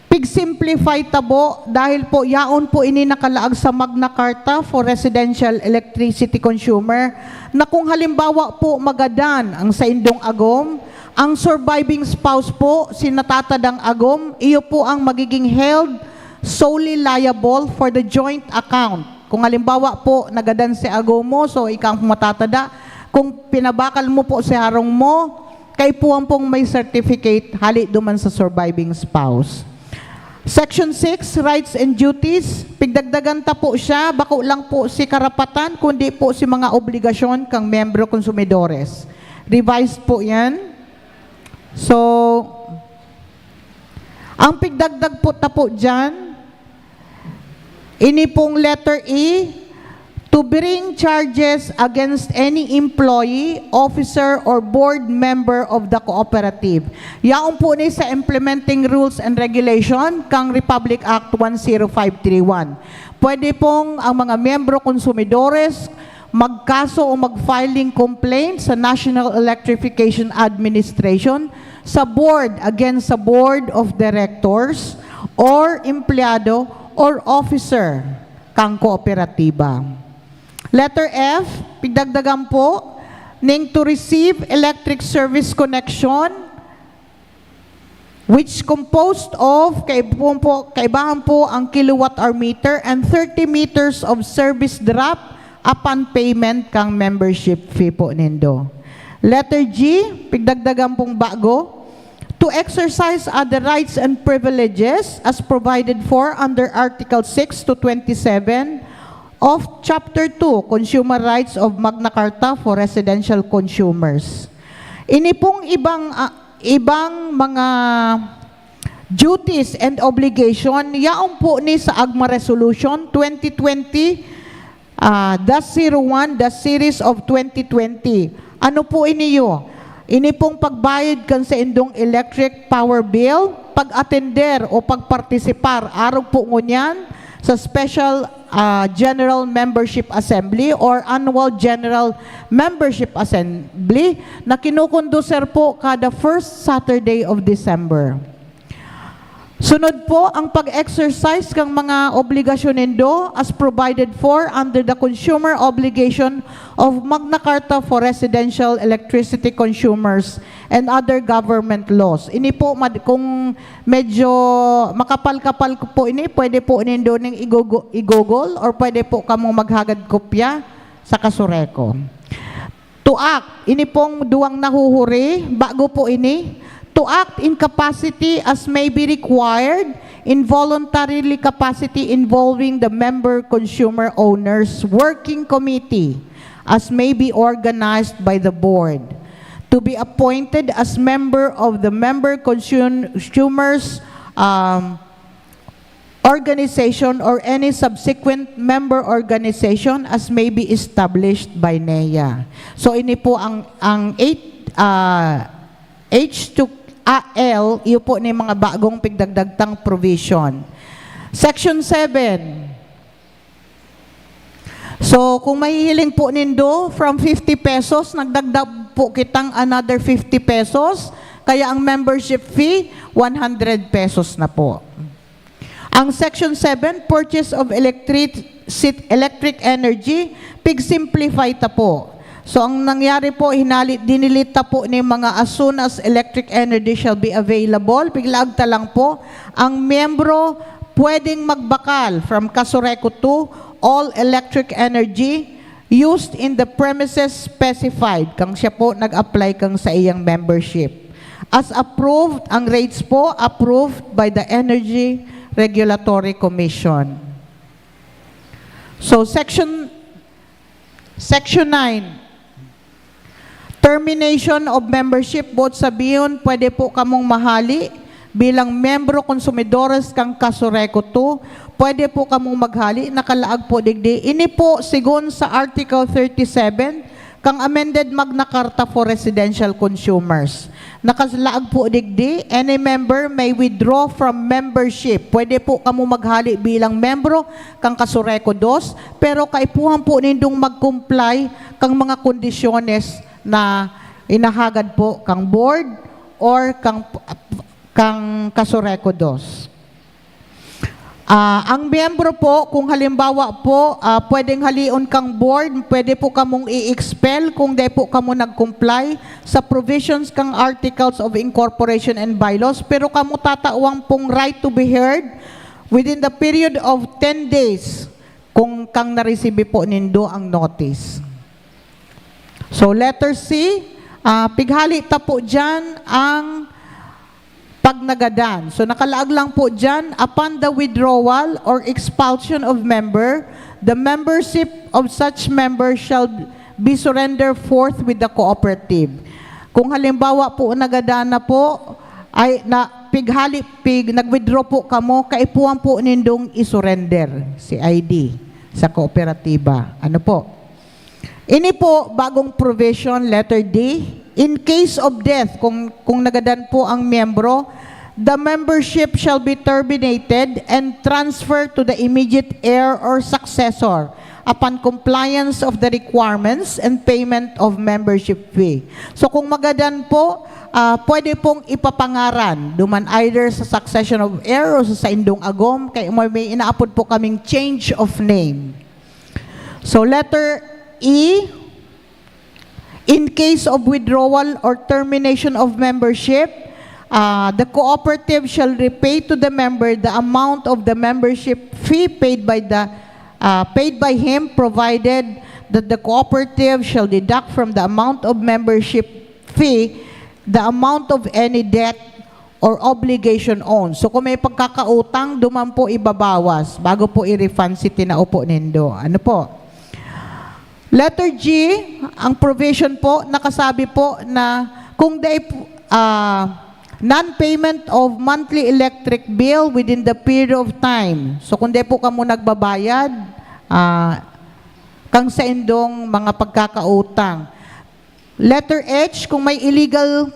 pig-simplify ta po, dahil po yaon po ini nakalaag sa Magna Carta for Residential Electricity Consumer, na kung halimbawa po magadan ang saindong agom, ang surviving spouse po, si natatadang agom, iyo po ang magiging held solely liable for the joint account. Kung halimbawa po, nagadan si agom mo, so ikaw ang matatada. Kung pinabakal mo po si harong mo, kaipuhan pong may certificate hali duman sa surviving spouse. Section six, rights and duties. Pigdagdagan ta po siya, bako lang po si karapatan, kundi po si mga obligasyon kang miyembro konsumidores. Revised po yan. So, ang pigdagdag po ta po dyan, ini pong letter E, to bring charges against any employee, officer, or board member of the cooperative. Yaon po ni sa implementing rules and regulation kang Republic Act one zero five three one. Pwede pong ang mga miyembro konsumidores magkaso o mag-filing complaint sa National Electrification Administration sa board, against sa board of directors or empleyado or officer kang kooperatiba. Letter F, pigdagdagan po ning to receive electric service connection, which composed of, kaibahan po, kaibahan po ang kilowatt hour meter and thirty meters of service drop upon payment kang membership fee po nindo. Letter G, pigdagdagan pong bago, to exercise other rights and privileges as provided for under Article six to twenty-seven of Chapter two, Consumer Rights of Magna Carta for Residential Consumers. Ini pong ibang, ah, ibang mga duties and obligation, yaon po ni sa AGMA Resolution twenty twenty, ah, dash zero one dash series of twenty twenty. Ano po iniyo? Ini pong pagbayad kan saindong electric power bill, pag-atender o pagpartisipar, arog po ngunyan, sa special, ah, General Membership Assembly or Annual General Membership Assembly na kinukonduser po kada first Saturday of December. Sunod po, ang pag-exercise kang mga obligasyon nindo as provided for under the Consumer Obligation of Magna Carta for Residential Electricity Consumers and other government laws. Ini po, mad-, kung medyo makapal-kapal ko po ini, pwede po nindo ning i-google, i-google or pwede po kamong maghagad kopya sa Kasureco. To act, ini pong duwang nahuhuri, bago po ini. To act in capacity as may be required, involuntarily capacity involving the member consumer owners working committee as may be organized by the board. To be appointed as member of the member consun-, consumers, um, organization or any subsequent member organization as may be established by NEA. So, ini po ang, ang eight, ah, H two A L, iyo po ni mga bagong pigdagdagtang provision. Section seven. So, kung mahihiling po nindo, from fifty pesos, nagdagdag po kitang another fifty pesos, kaya ang membership fee, one hundred pesos na po. Ang Section seven, purchase of electric, electric energy, pig-simplify ta po. So, ang nangyari po, hinali, dinilit ta po ni mga as soon as electric energy shall be available, piglaag ta lang po, ang miyembro pwedeng magbakal from Kasureco two, all electric energy used in the premises specified, kang siya po nag-apply kang sa iyang membership. As approved, ang rates po, approved by the Energy Regulatory Commission. So, section, section nine, termination of membership, boot sabihon, pwede po kamong mahali bilang miyembro konsumidores kang Kasureco two, pwede po kamong maghali, nakalaag po digdi. Ini po, sigon sa Article thirty-seven, Kang amended Magna Carta for residential consumers. Nakalaag po digdi, any member may withdraw from membership. Pwede po kamo maghali bilang membro kang Kasureco dos, pero kaipuhan po nindong mag-comply kang mga kondisyones na inahagad po kang board or kang, kang Kasureco dos. Ah, ang miyembro po, kung halimbawa po, ah, pwedeng halion kang board, pwede po kamong i-expel kung di po kamo nag-comply sa provisions kang Articles of Incorporation and Bylaws, pero kamo tatawan pong right to be heard within the period of ten days kung kang naresibi po nindo ang notice. So, letter C, ah, pighali ta po dyan ang pagnagadan. So, nakalaag lang po dyan, upon the withdrawal or expulsion of member, the membership of such member shall be surrendered forth with the cooperative. Kung halimbawa po, nagadan na po, ay na, pighali, pig, nag-withdraw po kamo, kaipuhan po nindong isurrender si I D sa kooperatiba. Ano po? Ini po, bagong provision, letter D, in case of death, kung, kung nagadan po ang miyembro, the membership shall be terminated and transferred to the immediate heir or successor upon compliance of the requirements and payment of membership fee. So, kung magadan po, ah, pwede pong ipapangaran, duman either sa succession of heir o sa saindong agom, kay may, may inaapod po kaming change of name. So, letter E, in case of withdrawal or termination of membership, ah, the cooperative shall repay to the member the amount of the membership fee paid by the, ah, paid by him, provided that the cooperative shall deduct from the amount of membership fee the amount of any debt or obligation owed. So, kung may pagkakautang, duman po ibabawas bago po i-refund si tinao po nindo. Ano po? Letter G, ang provision po, nakasabi po na kung dai po, ah, non-payment of monthly electric bill within the period of time. So, kung dai po kamo nagbabayad, ah, kang saindong mga pagkakautang. Letter H, kung may illegal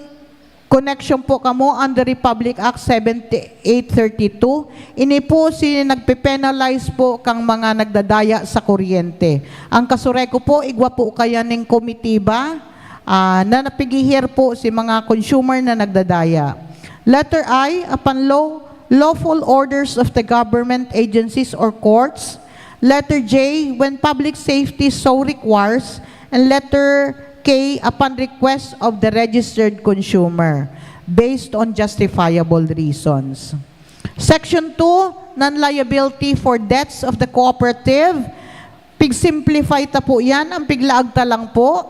connection po kamo under Republic Act seventy-eight thirty-two, ini po si nagpe-penalize po kang mga nagdadaya sa kuryente. Ang Kasureco po, igwa po kaya ning komitiba, ah, na napigihir po si mga consumer na nagdadaya. Letter I, upon law, lawful orders of the government agencies or courts. Letter J, when public safety so requires. And letter K, upon request of the registered consumer, based on justifiable reasons. Section two, non-liability for debts of the cooperative. Pig-simplify ta po yan, ang piglaag ta lang po.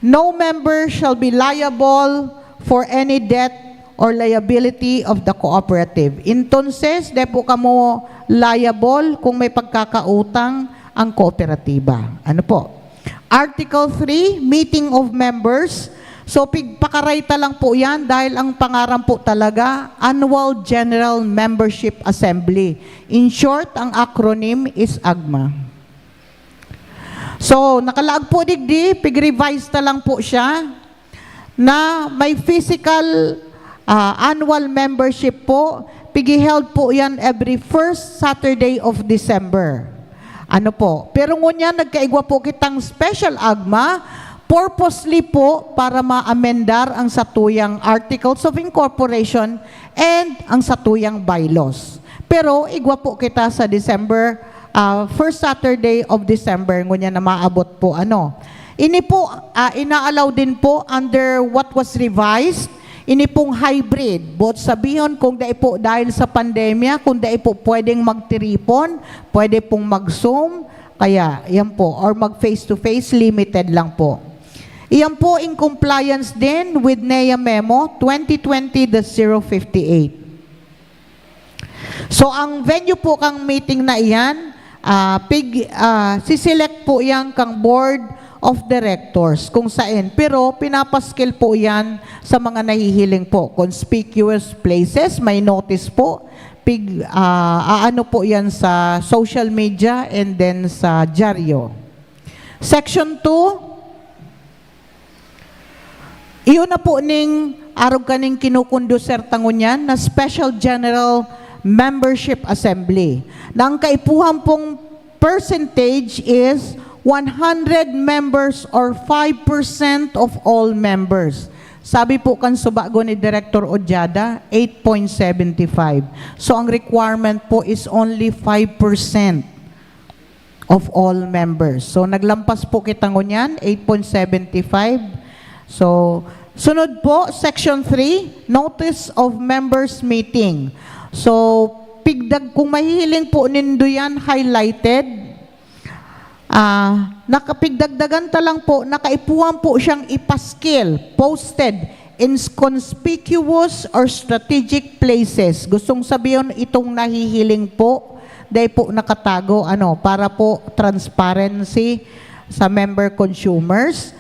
No member shall be liable for any debt or liability of the cooperative. Entonces, di po kamo liable kung may pagkakautang ang kooperatiba. Ano po? Article three, meeting of members. So, pigpakaray ta lang po yan dahil ang pangaran po talaga, Annual General Membership Assembly. In short, ang acronym is AGMA. So, nakalaag po digdi, pig-revise ta lang po siya, na may physical, ah, annual membership po, pigi-held po yan every first Saturday of December. Ano po? Pero ngunyan, nagkaigwa po kitang special AGMA, purposely po para ma-amendar ang satuyang Articles of Incorporation and ang satuyang bylaws. Pero igwa po kita sa December, ah, first Saturday of December, ngunyan na maabot po, ano. Ini po, ah, ina-allow din po under what was revised, ini pong hybrid. Both sabihon, kung dai po dahil sa pandemya, kung dai po pwedeng magtiripon, pwede pong mag-Zoom, kaya, yan po, or mag face-to-face, limited lang po. Iyan po in compliance din with NEA Memo twenty twenty dash zero fifty-eight. So, ang venue po kang meeting na iyan, ah, pig-, ah, siselect po iyan kang board of directors kung saan. Pero pinapaskil po iyan sa mga nahihiling po, conspicuous places, may notice po, pig-, ah, aano po iyan sa social media and then sa dyaryo. Section two, Iyo na po ning arog kaning kinukonduser ta ngunyan na Special General Membership Assembly, na ang kaipuhan pong percentage is one hundred members or five percent of all members. Sabi po kan subago ni Director Ojada, eight point seven five. So, ang requirement po is only five percent of all members. So, naglampas po kita ngunyan, eight point seven five. So, sunod po, Section three, Notice of Members Meeting. So, pigdag, kung mahihiling po nindo yan, highlighted, ah, nakapigdagdagan ta lang po, nakaipuhan po siyang ipaskil, posted, in conspicuous or strategic places. Gustong sabihin itong nahihiling po, dai po nakatago, ano, para po transparency sa member consumers.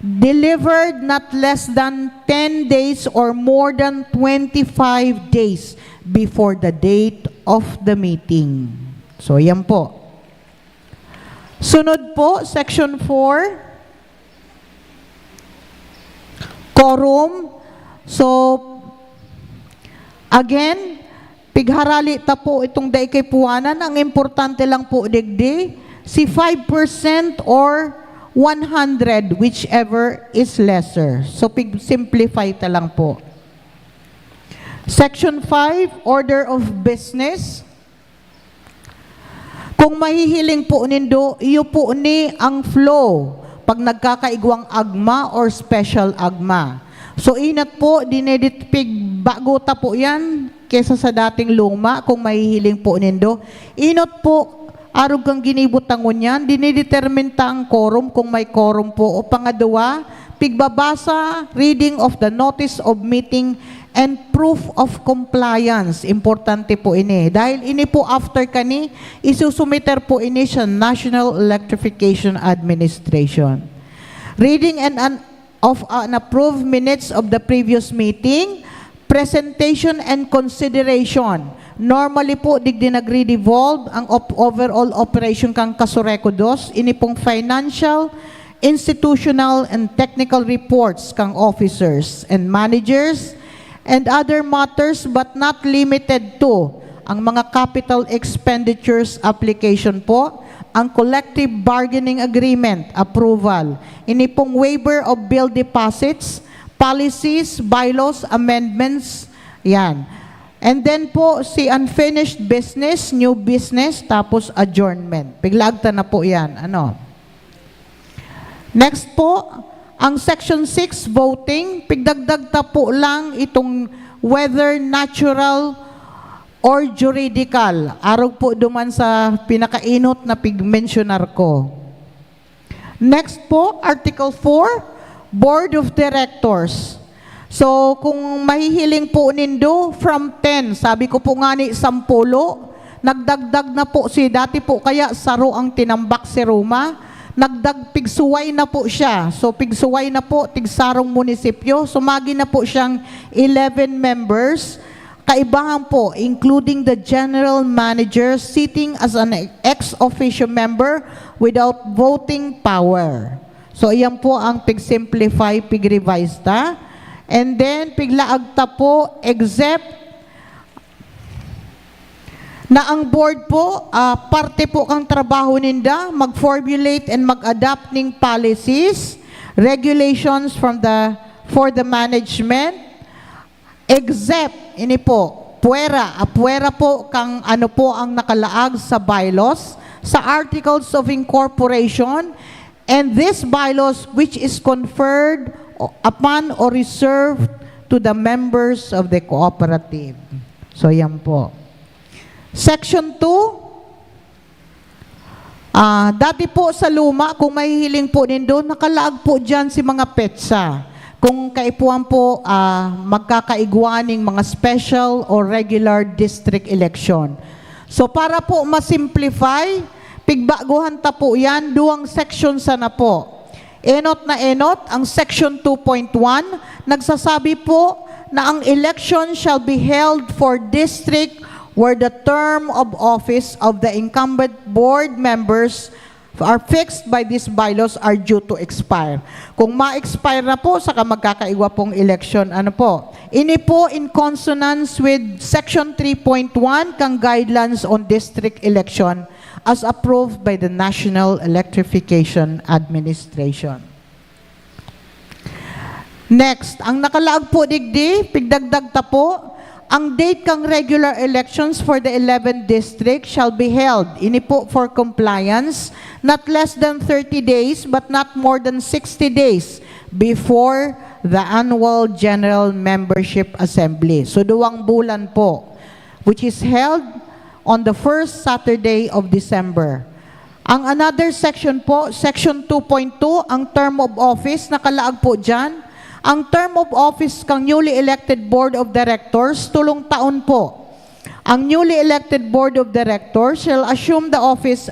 Delivered not less than ten days or more than twenty-five days before the date of the meeting. So, yan po. Sunod po, Section four, quorum. So, again, pigharali ta po itong dai kaipuhanan. Ang importante lang po digdi, si five percent or one hundred, whichever is lesser. So, pig-simplify ta lang po. Section five, order of business. Kung mahihiling po nindo, iyo po ni ang flow pag nagkakaigwang agma or special agma. So, inot po, dinidit-, pig-, bago ta po yan kesa sa dating luma, kung mahihiling po nindo. Inot po, arog kan ginibo ta ngunyan, dinidetermine ta ang quorum kung may quorum po. O pangadwa, pigbabasa, reading of the notice of meeting and proof of compliance. Importante po ini. Dahil ini po after kani, isusumiter po ini sa National Electrification Administration. Reading and an, of an approved minutes of the previous meeting, presentation and consideration. Normally po, digdi nagre-revolve ang op-, overall operation kan Casureco dos, ini pong financial, institutional, and technical reports kan officers and managers, and other matters but not limited to, ang mga capital expenditures application po, ang collective bargaining agreement approval, ini pong waiver of bill deposits, policies, bylaws, amendments, yan. And then po, si unfinished business, new business, tapos adjournment. Piglaag ta na po yan. Ano? Next po, ang Section six, voting. Pigdagdag ta po lang itong whether natural or juridical. Arog po duman sa pinakainot na pigmensionar ko. Next po, Article four, Board of Directors. So, kung mahihiling po nindo, from ten, sabi ko po nga ni, sampulo, nagdagdag na po si, dati po kaya saro ang tinambak si Roma, nagdag-, pigsuway na po siya. So, pigsuway na po, tigsarong munisipyo. So, magi na po siyang eleven members. Kaibahan po, including the general manager sitting as an ex officio member without voting power. So, iyan po ang pig-simplify, pig-revise ta. And then, piglaag ta po, except na ang board po, ah, parte po kang trabaho ninda, mag-formulate and mag-adopt ning policies, regulations from the, for the management, except, ini po, puwera, ah, puwera po kang ano po ang nakalaag sa bylaws, sa articles of incorporation, and these bylaws which is conferred o-, upon or reserved to the members of the cooperative. So, yan po. Section two, ah, dati po sa luma, kung mahihiling po nindo, nakalaag po dyan si mga petsa. Kung kaipuhan po, ah, magkakaigwa ning mga special or regular district election. So, para po ma-simplify, pigbaguhan ta po yan, duwang section sana po. Enot na enot, ang Section two point one, nagsasabi po na ang election shall be held for district where the term of office of the incumbent board members are fixed by these bylaws are due to expire. Kung ma-expire na po, saka magkakaigwa pong eleksyon, ano po? Ini po in consonance with Section three point one kang Guidelines on District Election as approved by the National Electrification Administration. Next, ang nakalaag po digdi, pigdagdag ta po, ang date kang regular elections for the eleventh district shall be held, ini po for compliance, not less than thirty days but not more than sixty days before the annual general membership assembly. So, duwang bulan po, which is held on the first Saturday of December. Ang another section po, Section two point two, ang term of office, nakalaag po dyan. Ang term of office kang newly elected Board of Directors, tulong taon po. Ang newly elected Board of Directors shall assume the office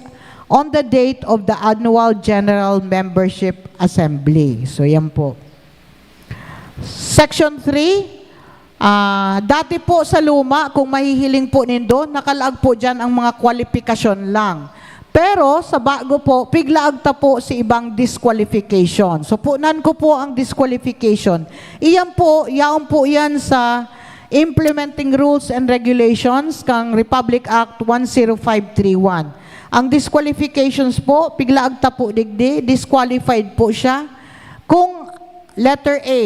on the date of the annual general membership assembly. So, yan po. Section three, ah, dati po sa luma, kung mahihiling po nindo, nakalaag po dyan ang mga kwalipikasyon lang. Pero sa bago po, piglaag ta po si ibang disqualification. So, punan ko po ang disqualification. Iyan po, yaon po yan sa Implementing Rules and Regulations kang Republic Act one zero five three one. Ang disqualifications po, piglaag ta po digdi, disqualified po siya. Kung letter A,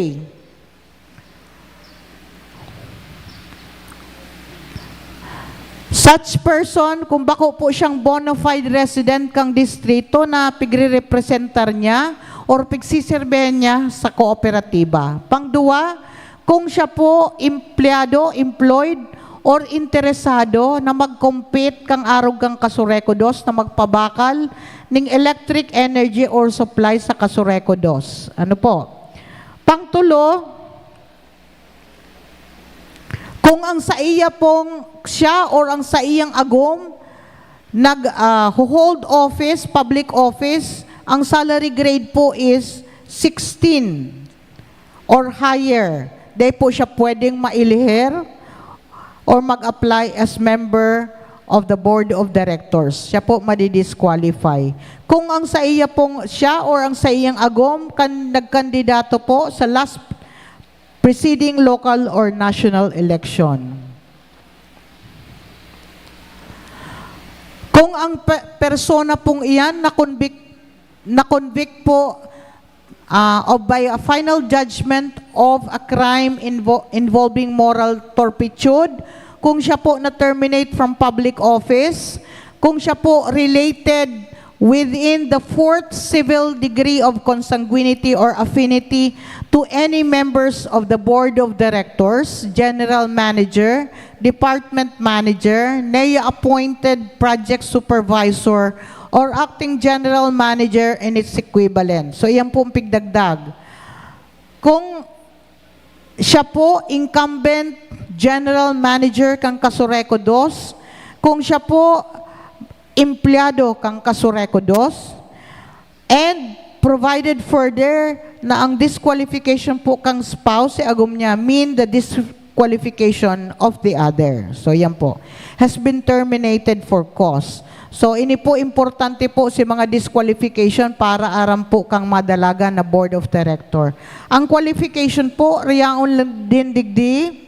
such person, kung bako po siyang bona fide resident kang distrito na pigre-representar niya or pigsiserbihan niya sa kooperatiba. Pangduwa, kung siya po empleyado, employed, or interesado na mag-compete kang arog kang Casureco dos na magpabakal ning electric energy or supply sa Casureco dos. Ano po? Pangtulo, kung ang saiya pong siya or ang saiyang agom nag, ah, hold office, public office, ang salary grade po is sixteen or higher. Di po siya pwedeng mailihir or mag-apply as member of the board of directors. Siya po madi-disqualify. Kung ang saiya pong, siya or ang saiyang agom kan, nagkandidato po sa last preceding local or national election. Kung ang pe-, persona pong iyan na-convict, na-convict po, ah, of by a final judgment of a crime invo-, involving moral turpitude, kung siya po na-terminate from public office, kung siya po related within the fourth civil degree of consanguinity or affinity to any members of the board of directors, general manager, department manager, NEA appointed project supervisor, or acting general manager and its equivalent. So, iyan po ang pigdagdag. Kung siya po incumbent general manager kang Casureco dos, kung siya po empleyado kang Casureco dos, and provided further na ang disqualification po kang spouse, si agom niya, mean the disqualification of the other. So, yan po. Has been terminated for cause. So, ini po importante po si mga disqualification para aram po kang madalagan na board of director. Ang qualification po, riyaon lang din digdi.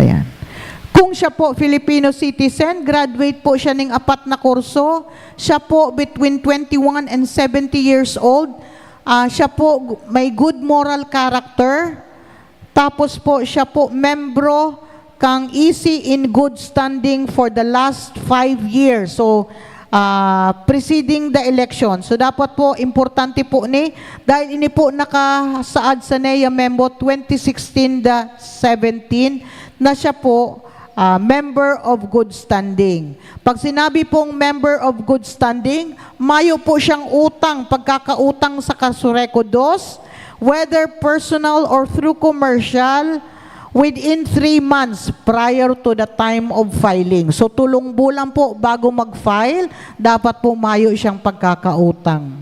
Ayan. Kung siya po Filipino citizen, graduate po siya ning apat na kurso, siya po between twenty-one and seventy years old, ah, siya po gu-, may good moral character, tapos po siya po membro kang E C in good standing for the last five years. So, ah, preceding the election. So, dapat po, importante po ni, dahil ini po nakasaad sa NEA Memo twenty sixteen dash seventeen na siya po, ah, member of good standing. Pag sinabi pong member of good standing, mayo po siyang utang, pagkakautang sa Casureco dos, whether personal or through commercial, within three months prior to the time of filing. So, tulong bulan po bago mag-file, dapat po mayo siyang pagkakautang.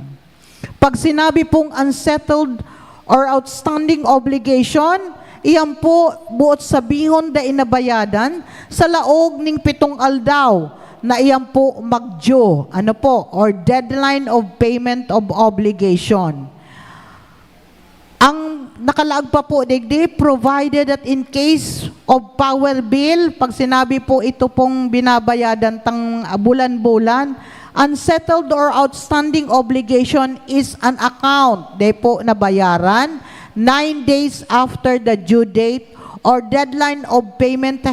Pag sinabi pong unsettled or outstanding obligation, Iyan po, buot sabihon, dai nabayadan sa laog ning pitong aldaw na iyan po mag-due, ano po, or deadline of payment of obligation. Ang nakalaag pa po digdi, provided that in case of power bill, pag sinabi po ito pong binabayadan tang bulan-bulan, unsettled or outstanding obligation is an account, di po nabayaran, nine days after the due date or deadline of payment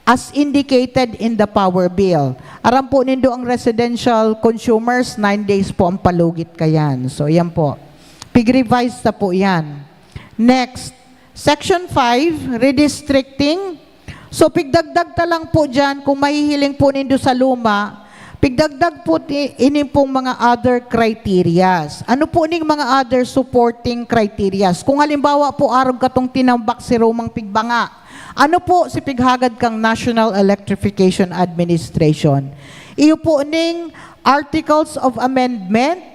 as indicated in the power bill. Aram po nindo, ang residential consumers, nine days po ang palugit kayan. So, yan po. Pig-revise ta po yan. Next, Section five, redistricting. So, pigdagdag ta lang po dyan, kung mahihiling po nindo sa luma, pigdagdag po ti-, ini pong mga other criterias. Ano po ning mga other supporting criterias? Kung halimbawa po, arog katong tinambak si Romang Pigbanga, ano po si pighagad kang National Electrification Administration? Iyo po ning Articles of Amendment,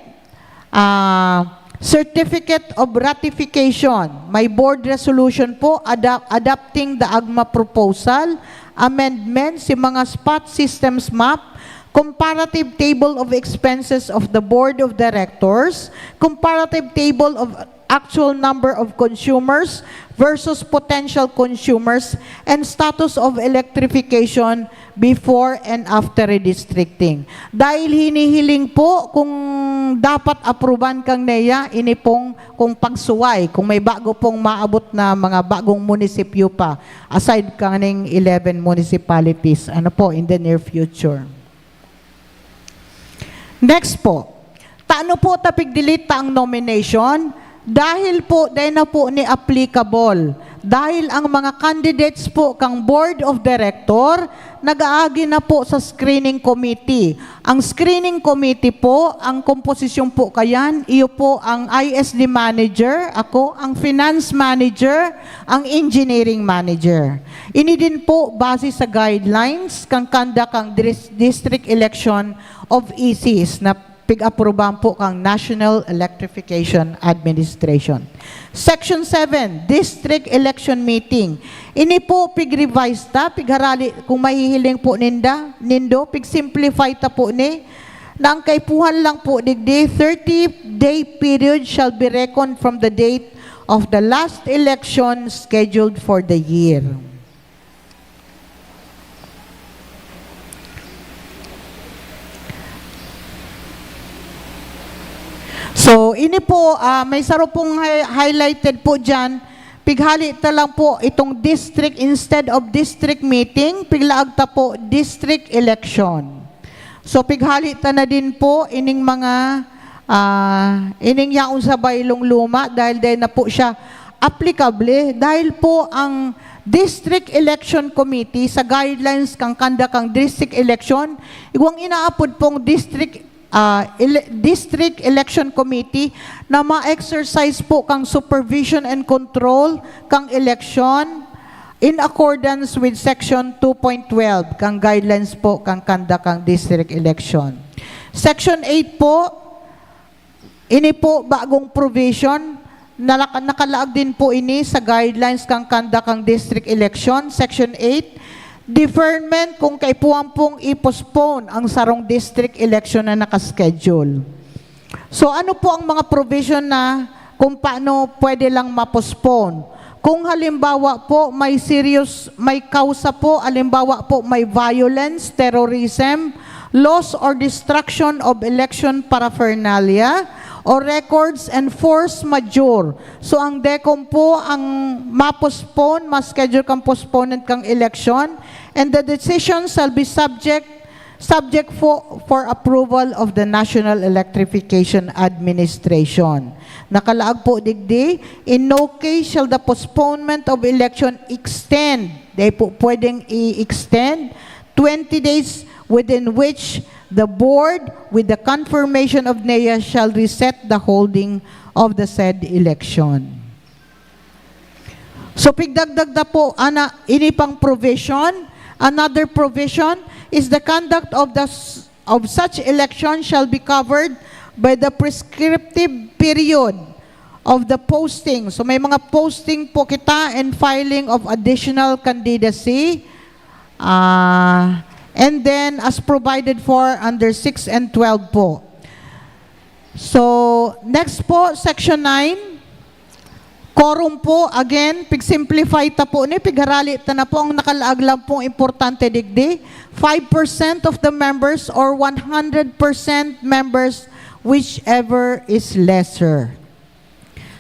ah, Certificate of Ratification, may board resolution po ada-, adopting the AGMA proposal, amendment si mga spot systems map, comparative table of expenses of the board of directors, comparative table of actual number of consumers versus potential consumers, and status of electrification before and after redistricting. Dahil hinihiling po kung dapat apruban kang NEA, ini pong kung pagsuway, kung may bago pong maabot na mga bagong munisipyo pa, aside kaning eleven municipalities, ano po, in the near future. Next po, tano po ta pig-delete ta ang nomination? Dahil po, dai na po ni applicable. Dahil ang mga candidates po kang Board of Director, nag-aagi na po sa screening committee. Ang screening committee po, ang komposisyon po kayan, iyo po ang I S D manager, ako, ang finance manager, ang engineering manager. Ini din po base sa guidelines kang conduct kang dris-, district election of E Cs na pig-aprubahan po kang National Electrification Administration. Section seven, District Election Meeting. Ini po pig-revise ta, pigharali, kung mahihiling po ninda, nindo, pig-simplify ta po ni, na ang kaipuhan lang po digdi, thirty-day period shall be reckoned from the date of the last election scheduled for the year. So, ini po, ah, may saro pong hi-, highlighted po dyan. Pighali ta lang po itong district, instead of district meeting, piglaag ta po district election. So, pighali ta na din po ining mga, ah, ining yaon sa baylong luma, dahil dai na po siya applicable, dahil po ang District Election Committee sa guidelines kang conduct kang district election, igwang inaapod pong district, ah, ele-, District Election Committee na ma-exercise po kang supervision and control kang election in accordance with Section two point twelve kang guidelines po kang conduct kang district election. Section eight po, ini po bagong provision, nalaka-, nakalaag din po ini sa guidelines kang conduct kang district election, Section eight, deferment kung kaipuhan pong i-postpone ang sarong district election na nakaschedule. So, ano po ang mga provision na kung paano pwede lang ma-postpone? Kung halimbawa po may serious, may kausa po, halimbawa po may violence, terrorism, loss or destruction of election paraphernalia, or records and force majeure. So, ang DECOM po ang ma-postpone, ma-schedule kang postponement kang election, and the decision shall be subject subject for, for approval of the National Electrification Administration. Nakalaag po digdi, in no case shall the postponement of election extend, dai po pwedeng i-extend, twenty days within which the board, with the confirmation of NEA, shall reset the holding of the said election. So, pigdagdag na po, ana, ini pang provision. Another provision is the conduct of the s-, of such election shall be covered by the prescriptive period of the posting. So may mga posting po kita and filing of additional candidacy. Ah, and then as provided for under six and twelve po. So, next po, section nine. Quorum po, again, pig-simplify ta po ni, pigharali ta na po, ang nakalaag lang pong importante digdi, five percent of the members or one hundred percent members, whichever is lesser.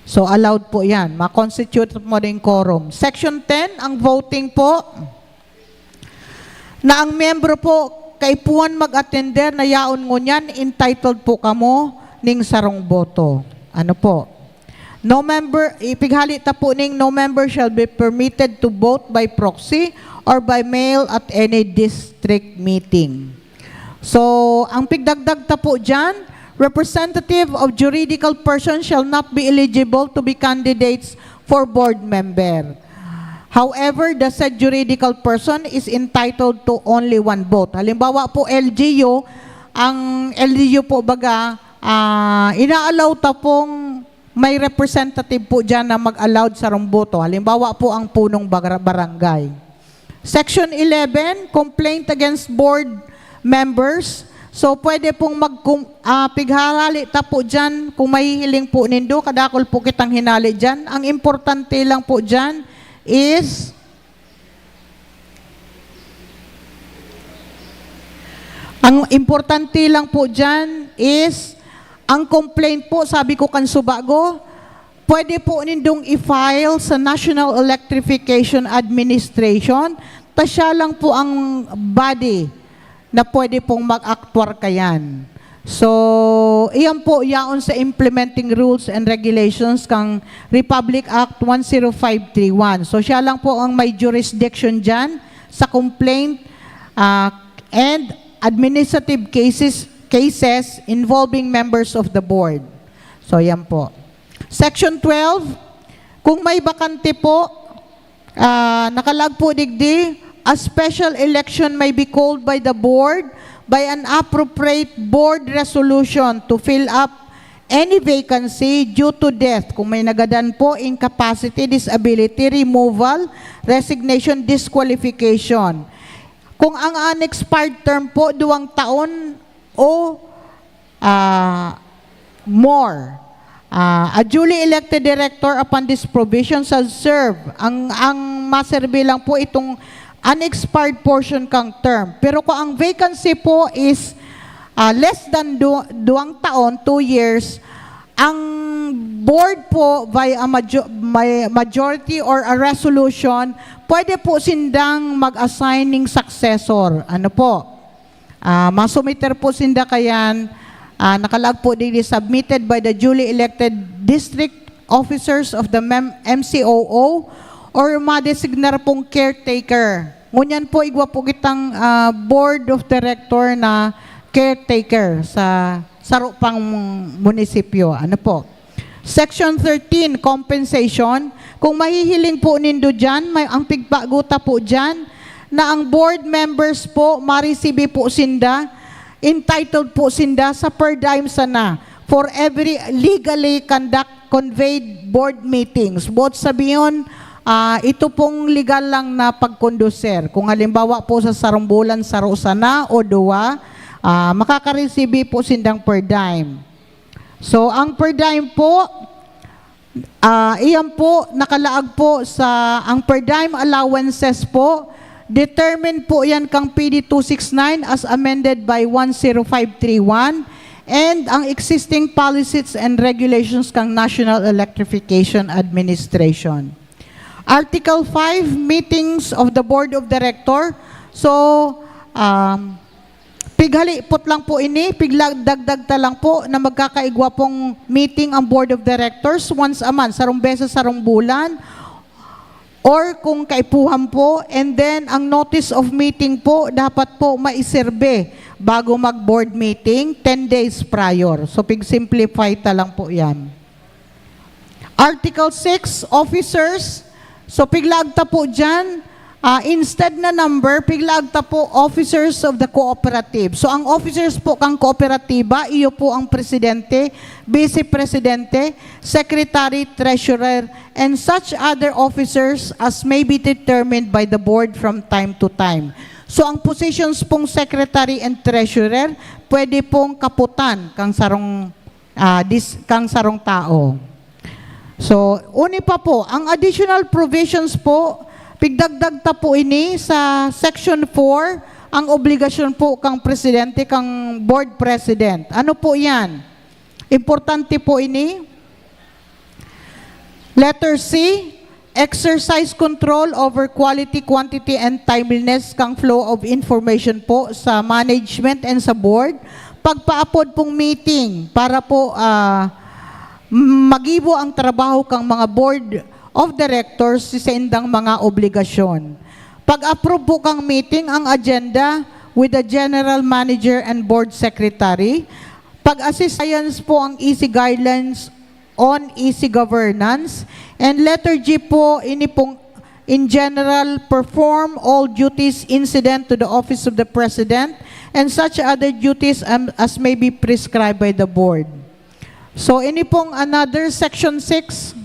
So, allowed po yan. Ma-constitute mo din quorum. Section ten, ang voting po, na ang miyembro po kaipuhan mag-atender na yaon ngunyan, entitled po kamo ning sarong boto. Ano po? No member, ipighali ta po ning, "No member shall be permitted to vote by proxy or by mail at any district meeting." So, ang pigdagdag ta po dyan, "Representative of juridical person shall not be eligible to be candidates for board member. However, the said juridical person is entitled to only one vote." Halimbawa po, L G U, ang L G U po baga, ah, ina-allow ta pong may representative po dyan na mag-allowed sarong boto. Halimbawa po, ang punong bagra-, barangay. Section eleven, complaint against board members. So, pwede pong mag-, ah, pigharali ta po dyan kung mahihiling po nindo, kadakul po kitang hinali dyan. Ang importante lang po dyan is, ang importante lang po dyan is, ang complaint po, sabi ko kan subago, pwede po nindong i-file sa National Electrification Administration, ta siya lang po ang body na pwede pong mag-aktwar kayan. So, iyan po yaon sa implementing rules and regulations kang Republic Act one zero five three one. So, siya lang po ang may jurisdiction dyan sa complaint, ah, and administrative cases, cases involving members of the board. So, yan po. Section twelve, kung may bakante po, ah, nakalag po digdi, "A special election may be called by the board by an appropriate board resolution to fill up any vacancy due to death," kung may nagadan po, "incapacity, disability, removal, resignation, disqualification." Kung ang unexpired term po, duwang taon o, ah, more, ah, "A duly elected director upon this provision shall serve." Ang, ang maserbi lang po itong unexpired portion kang term. Pero kung ang vacancy po is, ah, less than du-, duwang taon, two years, ang board po, by a majo-, may majority or a resolution, pwede po sindang mag-assign ning successor. Ano po? Ah, masumiter po sinda kayan, ah, nakalag po digdi, "Submitted by the duly elected district officers of the mem-, M C O O or madesignar pong caretaker." Ngunyan po, igwa po kitang, ah, board of director na caretaker sa saro pang munisipyo. Ano po? Section thirteen, compensation. Kung mahihiling po nindo dyan, may, ang pigpaguta po dyan, na ang board members po, marisibi po sinda, entitled po sinda sa per diem sana for every legally conduct, conveyed board meetings. Boot sabihon, ah, ito pong legal lang na pagkonduser. Kung halimbawa po sa sarong bulan, saro sana o duwa, ah, makakarisibi po sindang per diem. So, ang per diem po, ah, iyan po, nakalaag po sa, ang per diem allowances po, determined po yan kang P D two six nine as amended by one zero five three one, and ang existing policies and regulations kang National Electrification Administration. Article five, meetings of the Board of Director. So, um, pighalipot lang po ini, pigla-, dagdag ta lang po na magkakaigwa pong meeting ang Board of Directors once a month, sarong beses sarong bulan, or kung kaipuhan po, and then ang notice of meeting po, dapat po maiserbe bago mag-board meeting, ten days prior. So, pig-simplify ta lang po yan. Article six, officers. So, piglaag ta po dyan, Ah, instead na number, piglaag ta po officers of the cooperative. So, ang officers po kang kooperatiba, iyo po ang presidente, vice presidente, secretary, treasurer, and such other officers as may be determined by the board from time to time. So, ang positions pong secretary and treasurer, pwede pong kaputan kang sarong, ah, dis-, kang sarong tao. So, uni pa po, ang additional provisions po, pigdagdag ta po ini sa section four, ang obligasyon po kang presidente, kang board president. Ano po yan? Importante po ini. Letter C, exercise control over quality, quantity, and timeliness kang flow of information po sa management and sa board. Pagpaapod pong meeting para po, ah, magibo ang trabaho kang mga board of directors sa indang mga obligasyon. Pag-approve po kang meeting ang agenda with the general manager and board secretary. Pag-assist science po ang E C guidelines on E C governance. And letter G po, ini pong in general, perform all duties incident to the office of the president and such other duties am-, as may be prescribed by the board. So, ini pong another section six.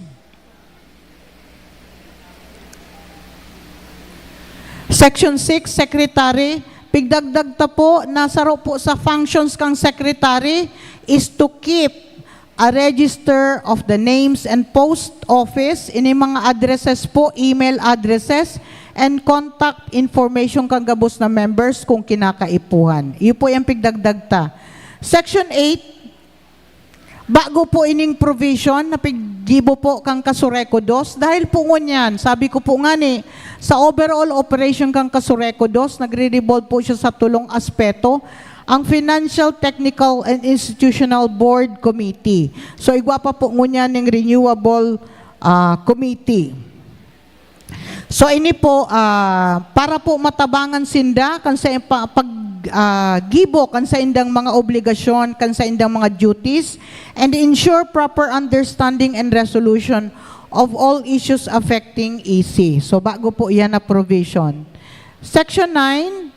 Section six, secretary. Pigdagdag ta po na saro po sa functions kang secretary is to keep a register of the names and post office, ini mga addresses po, email addresses, and contact information kang gabos na members kung kinakaipuhan. Iyo po yung pigdagdag ta. Section eight, bago po ining provision na piggibo po kang Kasureco dos, dahil po ngunyan, sabi ko po nga ni, sa overall operation kang Kasureco dos, nagre-revolve po siya sa tulong aspeto, ang Financial, Technical, and Institutional Board Committee. So, igwa pa po ngunyan ng Renewable, ah, Committee. So, ini po, ah, para po matabangan sinda kan sa pa-, pag, ah, gibo kan saindang mga obligasyon, kan saindang mga duties, and ensure proper understanding and resolution of all issues affecting E C. So, bago po yan na provision. Section nine,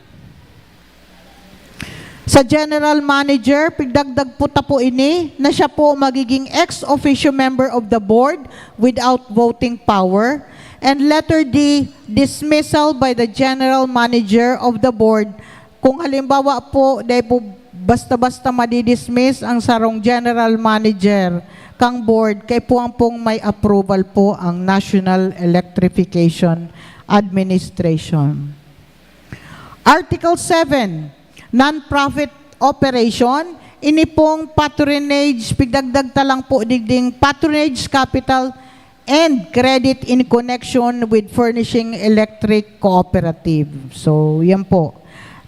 sa general manager, pigdagdag po ta po ini na siya po magiging ex officio member of the board without voting power. And letter D, dismissal by the general manager of the board. Kung halimbawa po, dahil po basta-basta madidismiss ang sarong general manager kang board, kaipuhan pong may approval po ang National Electrification Administration. Article seven, non-profit operation. Ini pong patronage, pigdagdag ta lang po digding patronage capital and credit in connection with furnishing electric cooperative. So, yan po.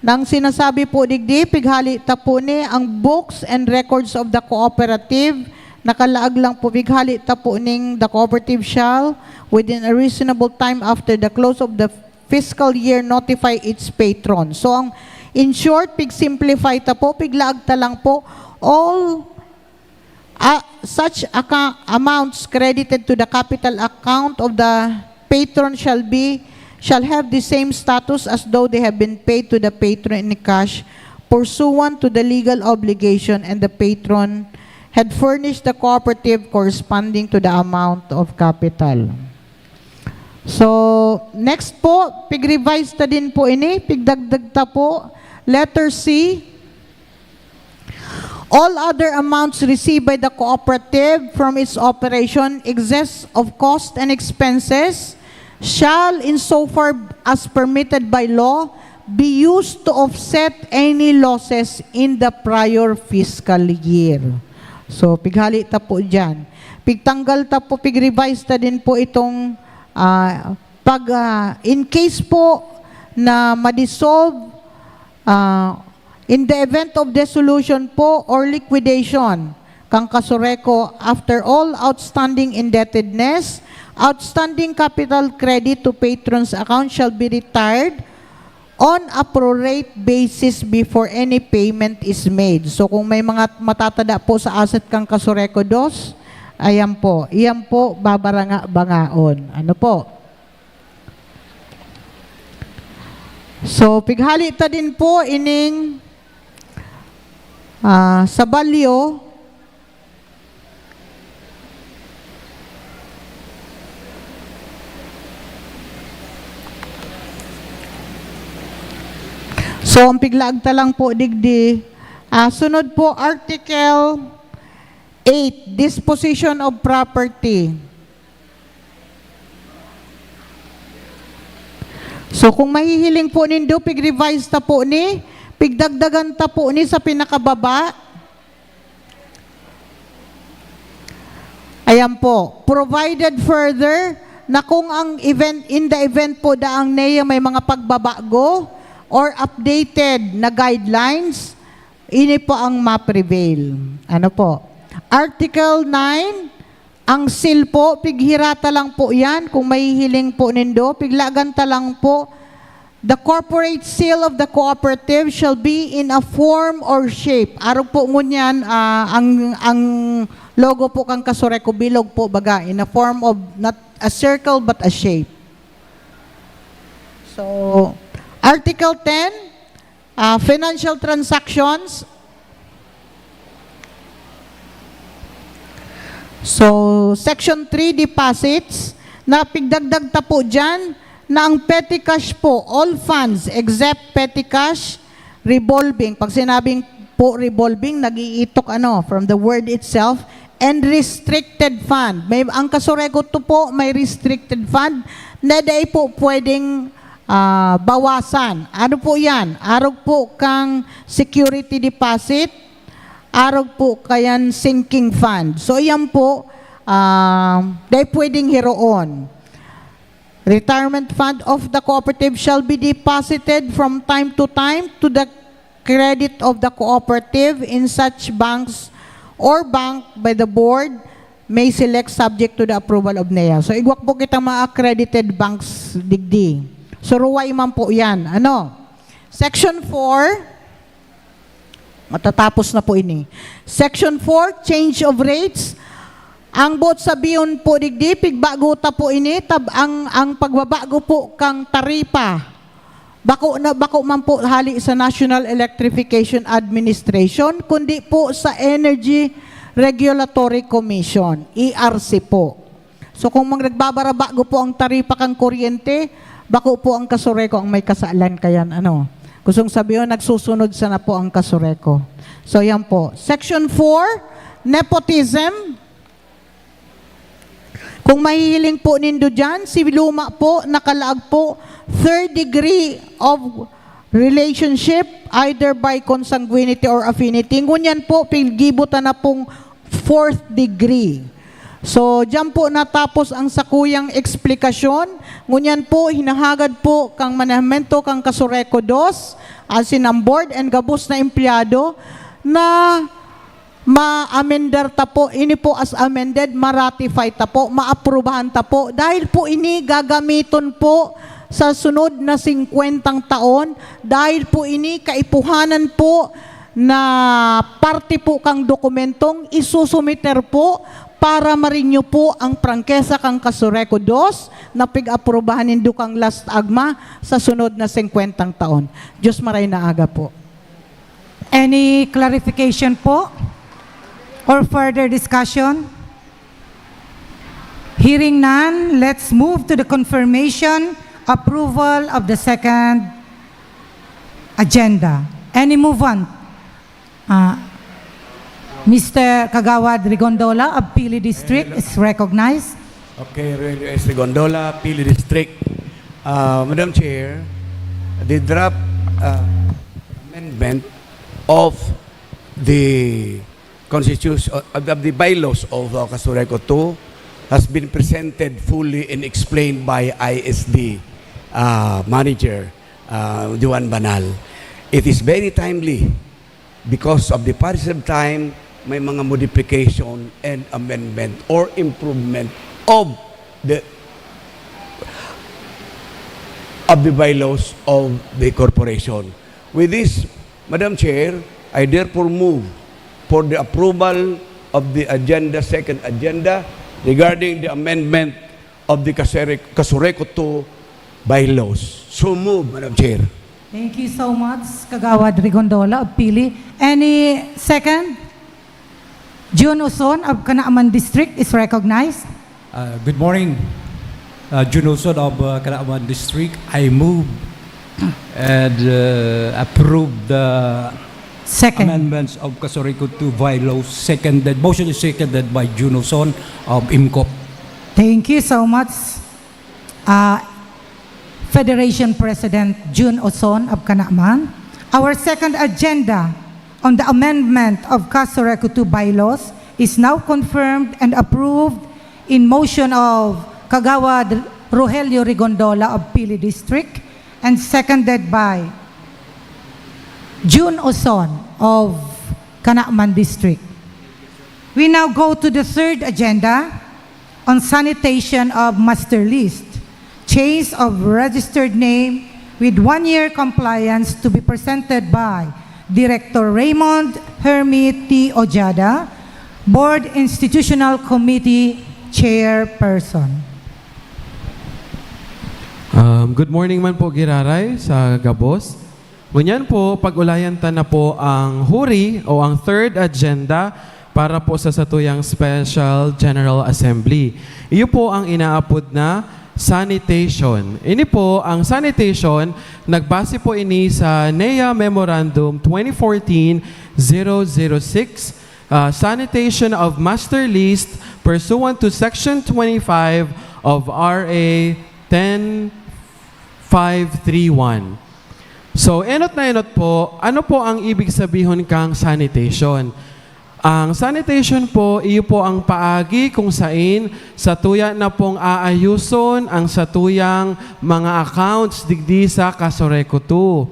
Nang sinasabi po digdi, pighali ta po ni ang books and records of the cooperative. Nakalaag lang po, pighali ta po ning the cooperative shall, within a reasonable time after the close of the fiscal year, notify its patron. So, ang, in short, pig-simplify ta po, piglaag ta lang po, all, ah, such acca-, amounts credited to the capital account of the patron shall be, shall have the same status as though they have been paid to the patron in cash pursuant to the legal obligation and the patron had furnished the cooperative corresponding to the amount of capital. So, next po, pig-revise ta din po ini, pigdagdag ta po. Letter C, all other amounts received by the cooperative from its operation, excess of cost and expenses, shall, insofar as permitted by law, be used to offset any losses in the prior fiscal year. So, pighali ta po dyan. Pigtanggal ta po, pig-revise ta din po itong, ah, pag, ah, in case po na ma-dissolve, ah, in the event of dissolution po or liquidation, kang Kasureco, after all outstanding indebtedness, outstanding capital credit to patrons account shall be retired on a prorate basis before any payment is made. So, kung may mga matatada po sa asset kang Kasureco dos, ayan po, iyan po, babaranga-bangaon. Ano po? So, pighali ta din po ining, ah, sa balyo. So, ang piglaag ta lang po digdi, ah, sunod po, Article eight, disposition of property. So, kung mahihiling po nindo, pig-revise ta po ni, pigdagdagan ta po ni sa pinakababa. Ayan po, provided further na kung ang event, in the event po daang NEA may mga pagbabago or updated na guidelines, ini po ang ma-prevail. Ano po? Article nine, ang seal po, pighirata lang po yan. Kung mahihiling po nindo, piglagan ta lang po, "The corporate seal of the cooperative shall be in a form or shape." Arog po ngunyan, ah, ang, ang logo po kan Casureco bilog po, baga, in a form of not a circle but a shape. So, Article ten, ah, financial transactions. So, Section three, deposits, na pigdagdag ta po dyan na ang petty cash po, all funds except petty cash, revolving. Pag sinabing po revolving, nag-iitok ano, from the word itself, and restricted fund. May, ang Casureco two po, may restricted fund na dai po pwedeng, ah, bawasan. Ano po yan? Arog po kang security deposit, arog po kayan sinking fund. So, yan po, ah, dai pwedeng hiroon. "Retirement fund of the cooperative shall be deposited from time to time to the credit of the cooperative in such banks or bank by the board may select subject to the approval of NEA." So, igwa po kitang mga accredited banks digdi. So, ruway man po yan. Ano? Section four, matatapos na po ini. Section four, change of rates. Ang boot sabihon po digdi, pigbago ta po ini, tab-, ang, ang pagbabago po kang taripa, bako na, bako man po hali sa National Electrification Administration, kundi po sa Energy Regulatory Commission, E R C po. So, kung mang-, nagbabarabago po ang taripa kan kuryente, bako po ang Casureco ang may kasalan kayan, ano. Gustong sabihon, nagsusunod sana po ang Casureco. So, yan po. Section four, nepotism. Kung mahihiling po nindo dyan, si Luma po, nakalaag po, third degree of relationship, either by consanguinity or affinity. Ngunyan po, piggibo ta na pong fourth degree. So, diyan po natapos ang sakuyang eksplikasyon. Ngunyan po, hinahagad po kang manahimento kang Casureco dos, asin ang board and gabos na empleyado na ma-amendar ta po. Ini po as amended, ma-ratify ta po, maaprubahan ta po. Dahil po ini gagamiton po sa sunod na singkwentang taon, dahil po ini kaipuhanan po na parte po kang dokumentong isusumiter po para ma-renew po ang prangkesa kang Casureco dos na pig-aprubahan nindo kang last AGMA sa sunod na singkwentang taon. Diyos maray na aga po. Any clarification po? Or further discussion? Hearing none, let's move to the confirmation, approval of the second agenda. Any movant? Ah, Mister Kagawad Rigondola of Pili District is recognized. Okay, Rogelio S. Rigondola, Pili District. Uh, Madam Chair, the draft, uh, amendment of the constitution, of the bylaws of, uh, Casureco two has been presented fully and explained by I S D, uh, manager, uh, Joan Banal. It is very timely because of the passage of time, may mga modification and amendment or improvement of the, of the bylaws of the corporation. With this, Madam Chair, I therefore move for the approval of the agenda, second agenda, regarding the amendment of the Kasere-, Kasureco two bylaws. So move, Madam Chair. Thank you so much, Kagawad Rigondola of Pili. Any second? June Uson of Canaman District is recognized. Uh, good morning. Uh, June Uson of uh, Canaman District. I move and uh, approve the Second. Amendments of Casureco two bylaws. Seconded. Motion is seconded by June Uson of IMCO. Thank you so much, uh, Federation President June Uson of Canaman. Our second agenda on the amendment of Casureco two bylaws is now confirmed and approved in motion of Kagawad Rogelio Rigondola of Pili District and seconded by June Uson of Canaman District. We now go to the third agenda on sanitation of master list, change of registered name with one-year compliance to be presented by Director Raymond Hermie T. Ojada, Board Institutional Committee Chairperson. Um, good morning man po, giraray, sa gabos. Ngunyan po, pag-ulayan ta na po ang huri o ang third agenda para po sa satuyang Special General Assembly. Iyo po ang inaapod na sanitation. Ini po, ang sanitation, nagbase po ini sa NEA Memorandum twenty fourteen zero zero six, uh, sanitation of master list pursuant to Section twenty-five of R A ten five three one. So, enot na enot po, ano po ang ibig sabihon kang sanitation? Ang sanitation po, iyo po ang paagi kung sain satuya na pong aayuson ang satuyang mga accounts digdi sa Casureco two.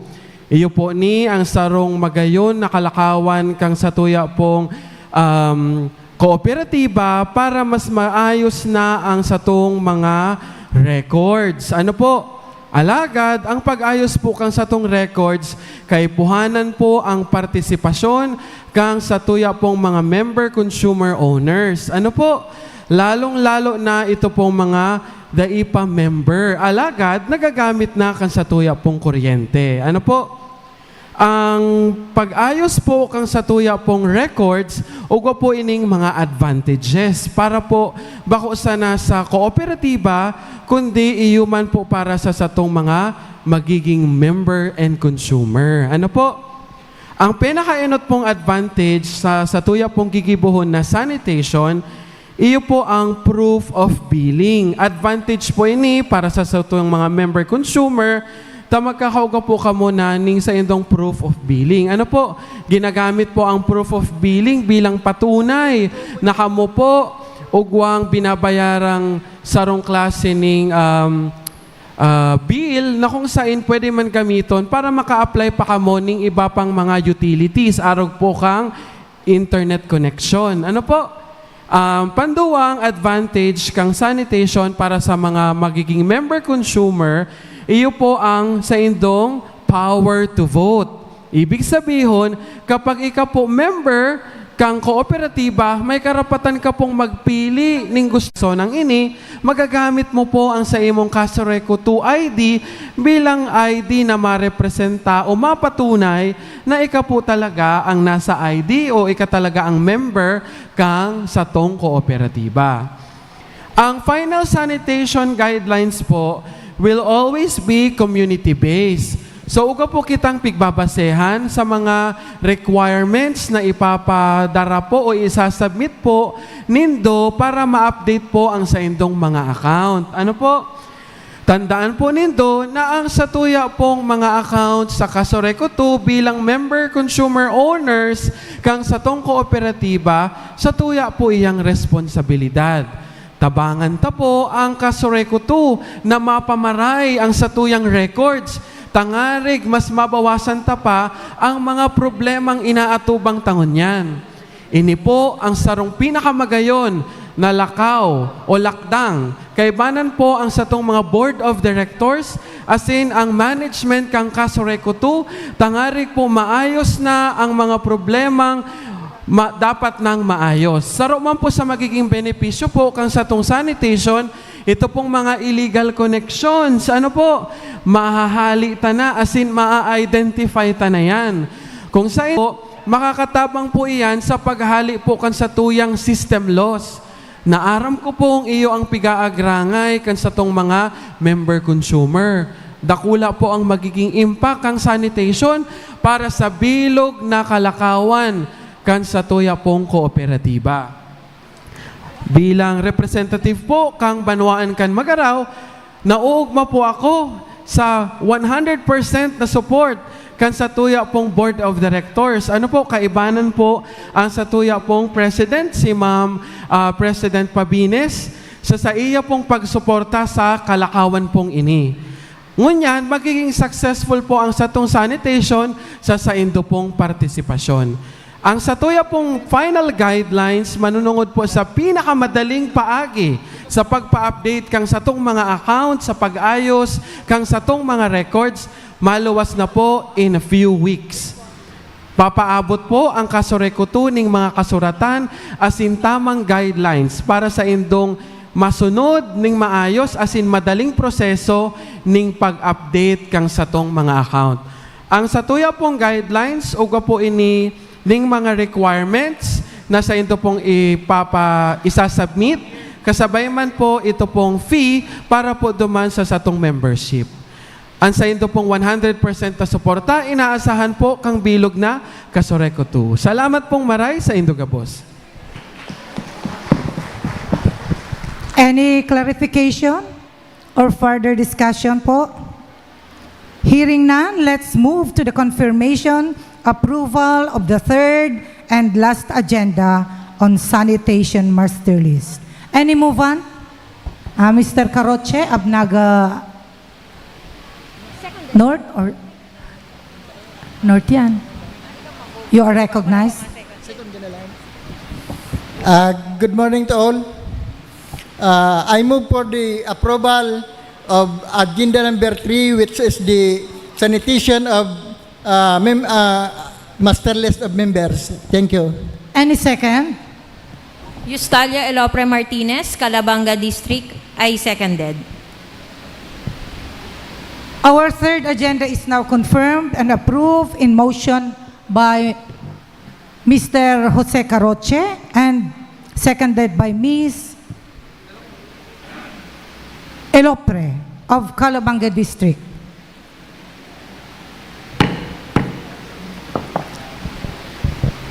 Iyo po ni ang sarong magayon na kalakawan kang satuya pong, um, kooperatiba para mas maayos na ang satong mga records. Ano po? Alagad, ang pag-ayos po kang satong records, kaipuhanan po ang partisipasyon kang satuya pong mga member consumer owners. Ano po? Lalong-lalo na ito pong mga dai pa member. Alagad, nagagamit na kan satuya pong kuryente. Ano po? Ang pag-ayos po kang satuya pong records, ugwa po ining mga advantages para po bako sana sa kooperatiba, kundi iyo man po para sa satong mga magiging member and consumer. Ano po? Ang pinakaenot pong advantage sa satuya pong gigibohon na sanitation, iyo po ang proof of billing. Advantage po ini para sa satong mga member consumer, ta magkakaugwa po kamo na ning saindong proof of billing. Ano po? Ginagamit po ang proof of billing bilang patunay na kamo po ugwang binabayarang sarong klase ning, um, ah, bill na kung sain pwede man gamiton para maka-apply pa kamo ning iba pang mga utilities, arog po kang internet connection. Ano po? Um, panduwang advantage kang sanitation para sa mga magiging member consumer, iyo po ang saindong power to vote. Ibig sabihon, kapag ika po member kang kooperatiba, may karapatan ka pong magpili ning gusto. So, nang ini, magagamit mo po ang sa imong Casureco two I D bilang I D na marepresenta o mapatunay na ika po talaga ang nasa I D o ika talaga ang member kang satong kooperatiba. Ang final sanitation guidelines po will always be community-based. So, ugwa po kitang pigbabasehan sa mga requirements na ipapadara po o isasubmit po nindo para ma-update po ang saindong mga account. Ano po? Tandaan po nindo na ang satuya pong mga account sa Casureco two bilang member consumer owners kang satong kooperatiba, satuya po iyang responsibilidad. Tabangan ta po ang Casureco two na mapamaray ang satuyang records, tangarig mas mabawasan ta pa ang mga problemang inaatubang ta ngunyan. Ini po ang sarong pinakamagayon na lakaw o lakdang kaibanan po ang satong mga board of directors, asin ang management kan Casureco two, tangarig po maayos na ang mga problemang ma-, dapat nang maayos. Saro man po sa magiging benepisyo po kan satong sanitation, ito pong mga illegal connections. Ano po? Mahahali ta na, asin maa-identify ta na yan. Kung sa po, makakatabang po iyan sa paghali po kan satuyang system loss. Naaram ko pong iyo ang pigaagrangay kan satong mga member consumer. Dakula po ang magiging impact kan sanitation para sa bilog na kalakawan kan satuya pong kooperatiba. Bilang representative po kang Banwaan kan Magarao, nauugma po ako sa one hundred percent na support kan satuya pong Board of Directors. Ano po, kaibanan po ang satuya pong President, si Ma'am, ah, President Pabines, sa saiya pong pagsuporta sa kalakawan pong ini. Ngunyan, magiging successful po ang satong sanitation sa saindo pong partisipasyon. Ang satuya pong final guidelines manunungod po sa pinakamadaling paagi sa pagpa-update kang satong mga account, sa pag-ayos kang satong mga records, maluwas na po in a few weeks. Papaabot po ang Kasureku two ning mga kasuratan asin tamang guidelines para saindong masunod ning maayos asin madaling proseso ning pag-update kang satong mga account. Ang satuya pong guidelines, ugwa po ini ning mga requirements na saindo pong ipapa-, isasubmit, kasabay man po ito pong fee para po duman sa satong membership. Ang saindo pong one hundred percent na suporta, inaasahan po kang bilog na Kasureku two. Salamat pong maray saindo gabos. Any clarification or further discussion po? Hearing none, let's move to the confirmation, approval of the third and last agenda on sanitation master list. Any movant? Ah, Mister Caroche, Abnaga North or North yan? You are recognized. Uh, good morning to all. Uh, I move for the approval of agenda number three, which is the sanitation of uh, mem- uh, master list of members. Thank you. Any second? Yustalia Elopre Martinez, Calabanga District, I seconded. Our third agenda is now confirmed and approved in motion by Mister Jose Caroche and seconded by Miss Elopre of Calabanga District.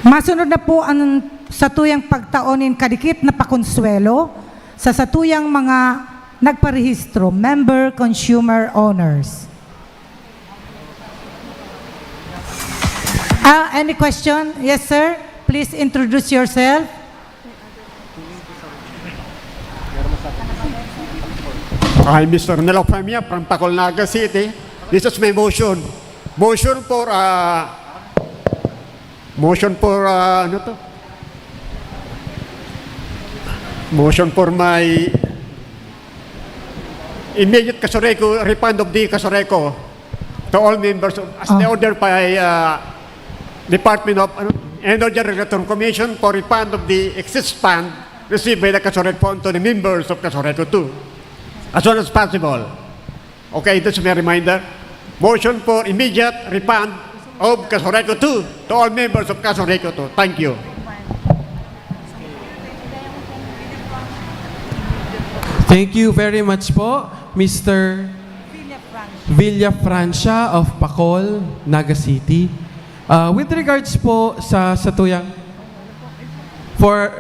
Masunod na po ang satuyang pagtao nin kadikit na pakonsuwelo sa satuyang mga nagparehistro, member consumer owners. Ah, any question? Yes, sir. Please introduce yourself. Hi, Mister Nelo Femia from Pacol, Naga City. This is my motion. Motion for, uh, motion for, uh, ano to? Motion for my immediate Kasureku, refund of the Kasureku to all members of, as the Ah. order by uh, Department of ano, Energy Regulatory Commission for refund of the excess fund received by the Kasureku Fund to the members of Kasureku two as soon as possible. Okay, that's my reminder. Motion for immediate refund of Kasureku two to all members of Kasureku two. Thank you. Thank you very much po, Mister Villafrancia of Pacol, Naga City. Uh, with regards po sa satuyang for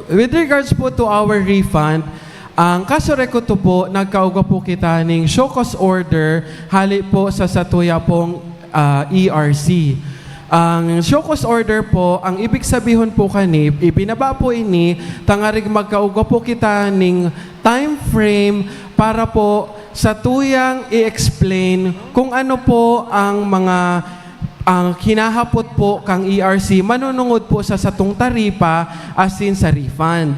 with regards po to our refund, ang Kasureku two po, nagkaugwa po kita ning show cause order hali po sa satuya pong ah, E R C. Ang show cause order po, ang ibig sabihon po kani, ibinaba po ini tangarig magkaugwa po kita ning time frame para po sa tuyang i-explain kung ano po ang mga ang hinahapot po kang E R C manunungod po sa satong taripa asin sa refund.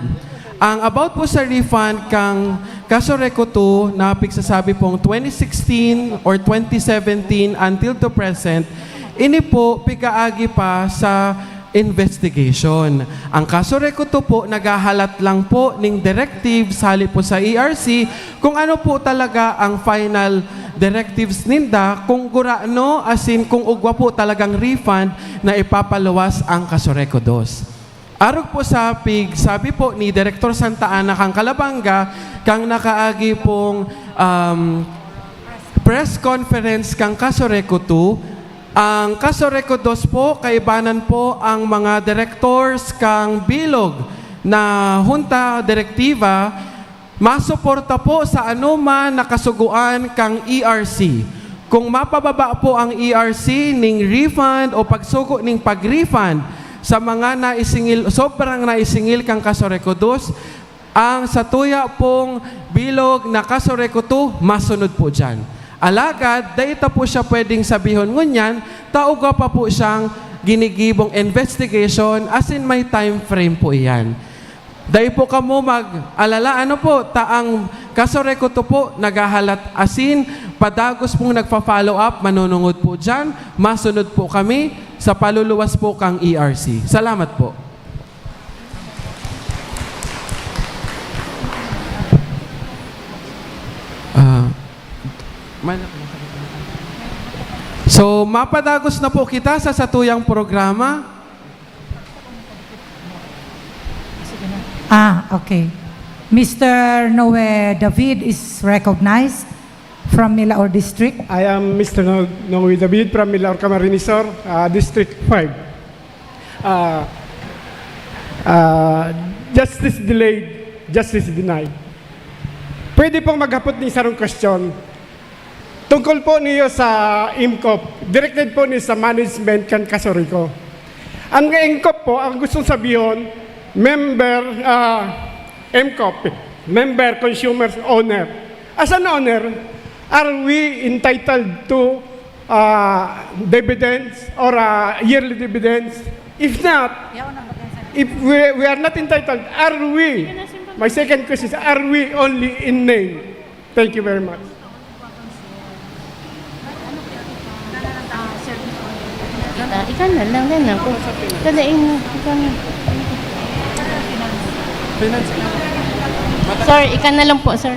Ang about po sa refund kang Kasureku two na pigsasabi pong twenty sixteen or twenty seventeen until to present, ini po pigaagi pa sa investigation. Ang Casureco two po naghahalat lang po ning directives hali po sa E R C kung ano po talaga ang final directives ninda, kung gurano, asin kung ugwa po talagang refund na ipapaluwas ang Casureco two. Arog po sa pig sabi po ni Direktor Santa Ana kang Calabanga, kang nakaagi pong, um, press conference kang Casureco two, ang Casureco two po, kaibanan po ang mga directors kang bilog na hunta direktiba, masuporta po sa anoman na kasugoan kang E R C. Kung mapababa po ang E R C ning refund o pagsugo ning pag-refund sa mga naisingil, sobrang naisingil kang Casureco two, ang satuya pong bilog na Casureco two, masunod po diyan. Alagad, dai ta po siya pwedeng sabihon ngunyan, ta ugwa pa po siyang ginigibong investigation, asin may time frame po iyan. Dai po kamo mag-alala, ano po, ta ang Casureco two po, naghahalat asin padagos pong nagfa-follow up, manunungod po diyan, masunod po kami sa paluluwas po kang E R C. Salamat po. Ah, may na-, so, mapadagos na po kita sa satuyang programa. Ah, okay. Mister Noe David is recognized from Milaor District. I am Mister No- Noe David from Milaor, Camarines Sur, uh, District five. Uh, uh, justice delayed, justice denied. Pwede pong maghapot ni sarong question. Tungkol po niyo sa MCOP, directed po ni sa management kan Casureco. Ang MCOP po, ang gustong sabihon, member, ah, MCOP, member, consumers, owner. As an owner, are we entitled to, ah, dividends or, ah, yearly dividends? If not, if we, we are not entitled, are we? My second question is, are we only in name? Thank you very much. Ika na lang, yan lang. Dali, ika na. Sir, ika na lang po, sir.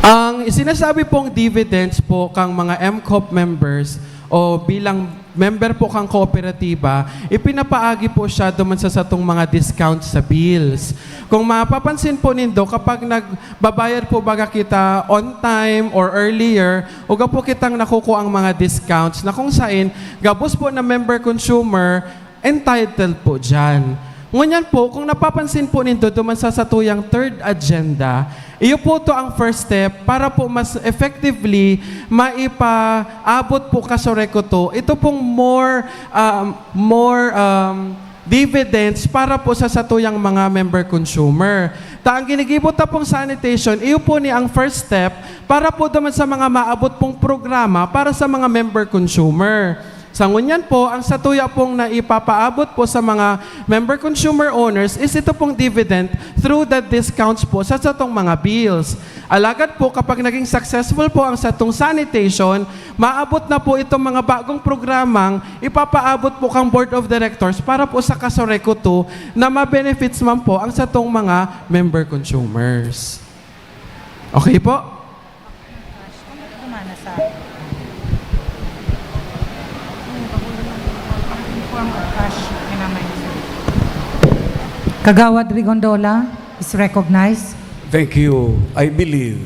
Ang sinasabi pong dividends po kang mga MCOP members o bilang member po kang kooperatiba, ipinapaagi po siya duman sa satong mga discount sa bills. Kung mapapansin po nindo, kapag nagbabayad po baga kita on time or earlier, uga po kitang nakukuha ang mga discounts na kung sain, gabos po na member consumer, entitled po dyan. Ngunyan po, kung napapansin po nindo duman sa satuyang third agenda, iyo po to ang first step para po mas effectively maipaabot po Casureco two. Ito pong more, um, more um, dividends para po sa satuyang mga member consumer. Ta ang ginigibo ta pong sanitation, iyo po ni ang first step para po duman sa mga maabot pong programa para sa mga member consumer. Sa ngunyan po, ang satuya pong naipapaabot po sa mga member consumer owners is ito pong dividend through the discounts po sa satong mga bills. Alagad po, kapag naging successful po ang satong sanitation, maabot na po itong mga bagong programang ipapaabot po kang Board of Directors para po sa Casureco two na ma-benefits man po ang satong mga member consumers. Okay po? Kagawad Rigondola is recognized. Thank you. I believe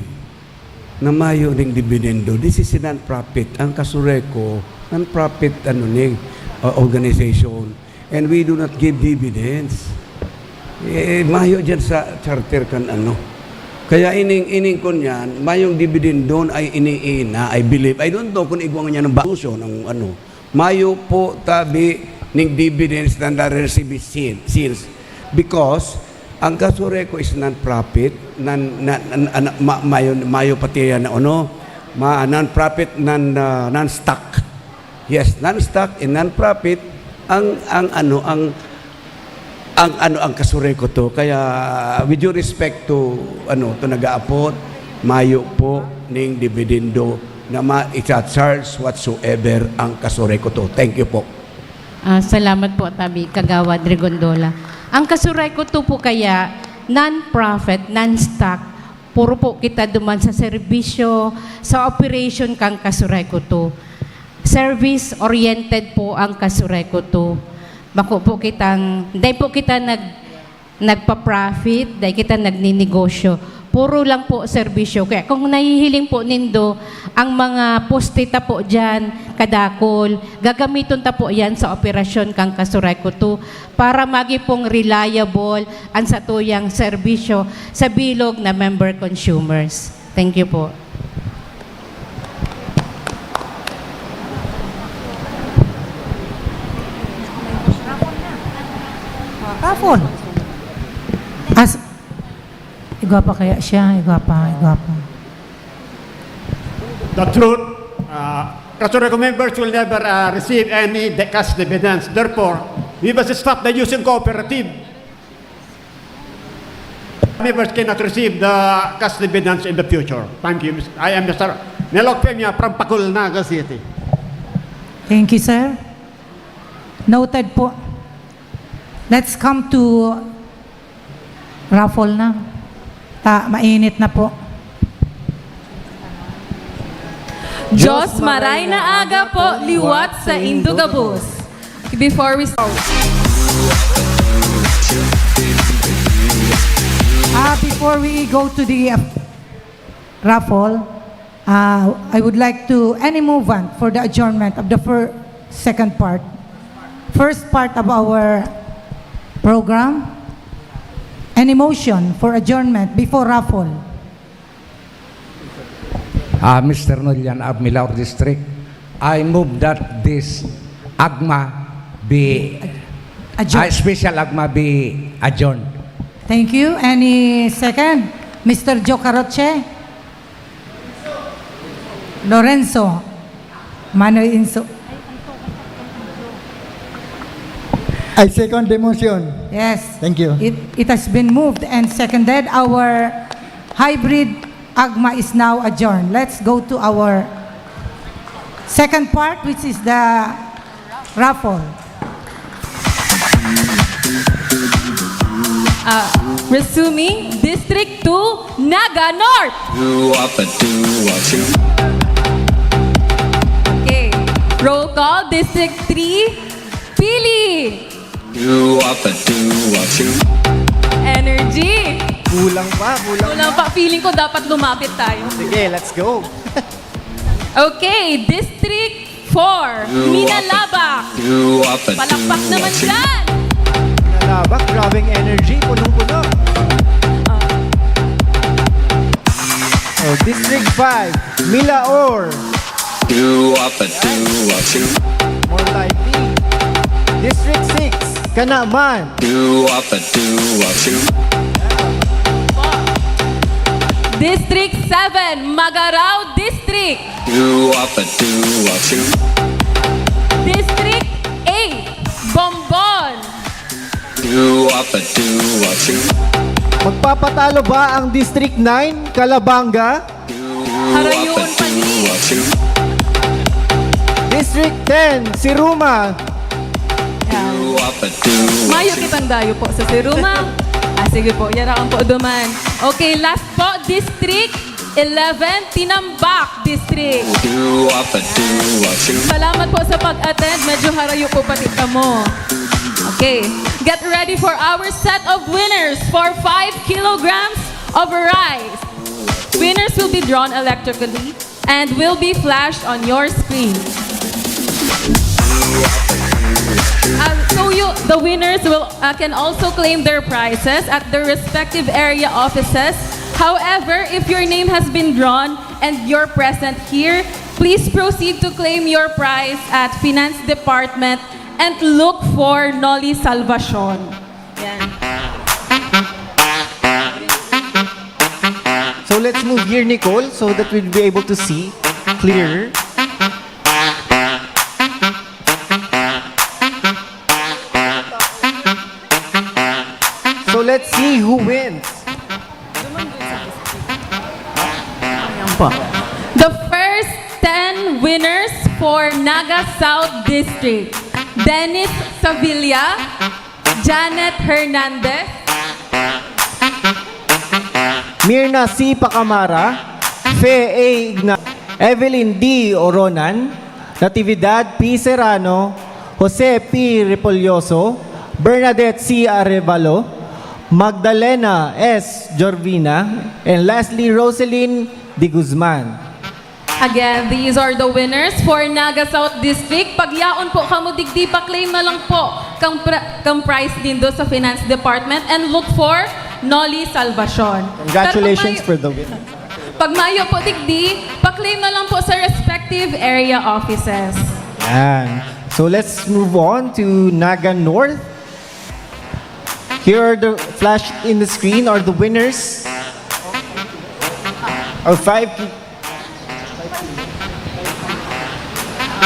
na mayo ning dividendo. This is a non-profit. Ang Casureco, non-profit ano ni, uh, organization. And we do not give dividends. Eh, mayo dyan sa charter kan ano. Kaya ining, ining kun yan, mayong dividend doon ay iniina, I believe. I don't know kung igwa niya ng batusyon ang ano. Mayo po tabi ning dividends na na-receive sales. Because ang Casureco is non-profit, non, non, non, ano, ma, mayo, mayo pati yan na ano, ma, non-profit, non, ah, non-stock. Yes, non-stock and non-profit ang, ang ano, ang ang ano, ang Kasuray Kuto. Kaya, with due respect to, ano, to nag-aapot, mayo po ning dividendo na ma-, icha-charge whatsoever ang Kasuray Kuto. Thank you po. Ah, salamat po, tabi, Kagawad Rigondola. Ang Kasuray Kuto po kaya, non-profit, non-stock, puro po kita duman sa serbisyo, sa operation kang Kasuray Kuto. Service-oriented po ang Kasuray Kuto. Bako po kitang, dai po kita nag-, nagpa-profit, dai kita nagninegosyo. Puro lang po serbisyo. Kaya kung nahihiling po nindo ang mga poste ta po diyan, kadakol, gagamiton ta po yan sa operasyon kang Kasuray Kuto para magi pong reliable ang satuyang serbisyo sa bilog na member consumers. Thank you po. Makafon. As, igwa pa kaya siya? Igwa pa, igwa pa. The truth, uh, Kasuray Kuto members will never uh, receive any de- cash dividends. Therefore, we must stop the using cooperative. Members cannot receive the cash dividends in the future. Thank you. Mister I am Mister Nelok Peña from Pacul, Naga City. Thank you, sir. Noted po. Let's come to raffle na. Ta, mainit na po. Diyos maray na aga po liwat sa indo gabos. Before we start. Ah, before we go to the uh, raffle, uh, I would like to any movement for the adjournment of the first, second part, first part of our program. Any motion for adjournment before raffle? Uh, Mister Nolian of Milao District, I move that this AGMA be, Adjourn. uh, special AGMA be adjourned. Thank you. Any second? Mister Joe Caroche? Lorenzo? Manoy Inso? I second the motion. Yes. Thank you. It, it has been moved and seconded. Our hybrid AGMA is now adjourned. Let's go to our second part, which is the raffle. Uh, resuming, District two, Naga North. Okay. Roll call, District three, Pili. Energy. Kulang pa, kulang Kulang pa. Pa, feeling ko dapat lumapit tayo. Sige, let's go. Okay, District four, Minalabac. Palakpak naman dyan. Nalabak, grabing energy, punong-puno. Oh, District five, Milaor. More likely. District six, Kanaman. District seven, Magarao District. District eight, Bombon. Magpapatalo ba ang District nine, Calabanga? Harayoon pa ni. District ten, Siruma. Mayo kitang dayo po sa Siruma. Ah, sige po, yara ang po duman. Okay, last po, District eleven, Tinambac District. Salamat po sa pag-attend. Medyo harayo po pati kamo. Okay. Get ready for our set of winners for five kilograms of rice. Winners will be drawn electrically and will be flashed on your screen. Uh, so you, the winners will uh, can also claim their prizes at their respective area offices. However, if your name has been drawn and you're present here, please proceed to claim your prize at Finance Department and look for Noli Salvacion. Yan. So let's move here, Nicole, so that we'll be able to see clearer. See who wins. Ayan po. The first ten winners for Naga South District. Dennis Savilla, Janet Hernandez, Mirna C. Pacamara, Fe A. Igna, Evelyn D. Oronan, Natividad P. Serrano, Jose P. Repolloso, Bernadette C. Arevalo, Magdalena S. Jorvina, and lastly, Roselyn de Guzman. Again, these are the winners for Naga South District. Pagyaon po kamo digdi, pa-claim na lang po kang, pri- kang prize nindo sa Finance Department and look for Nolly Salvacion. Congratulations Pero pag for the winner. may- Pag mayo po digdi, pa-claim na lang po sa respective area offices. Yan. So let's move on to Naga North. Here are the flash in the screen are the winners of five ki-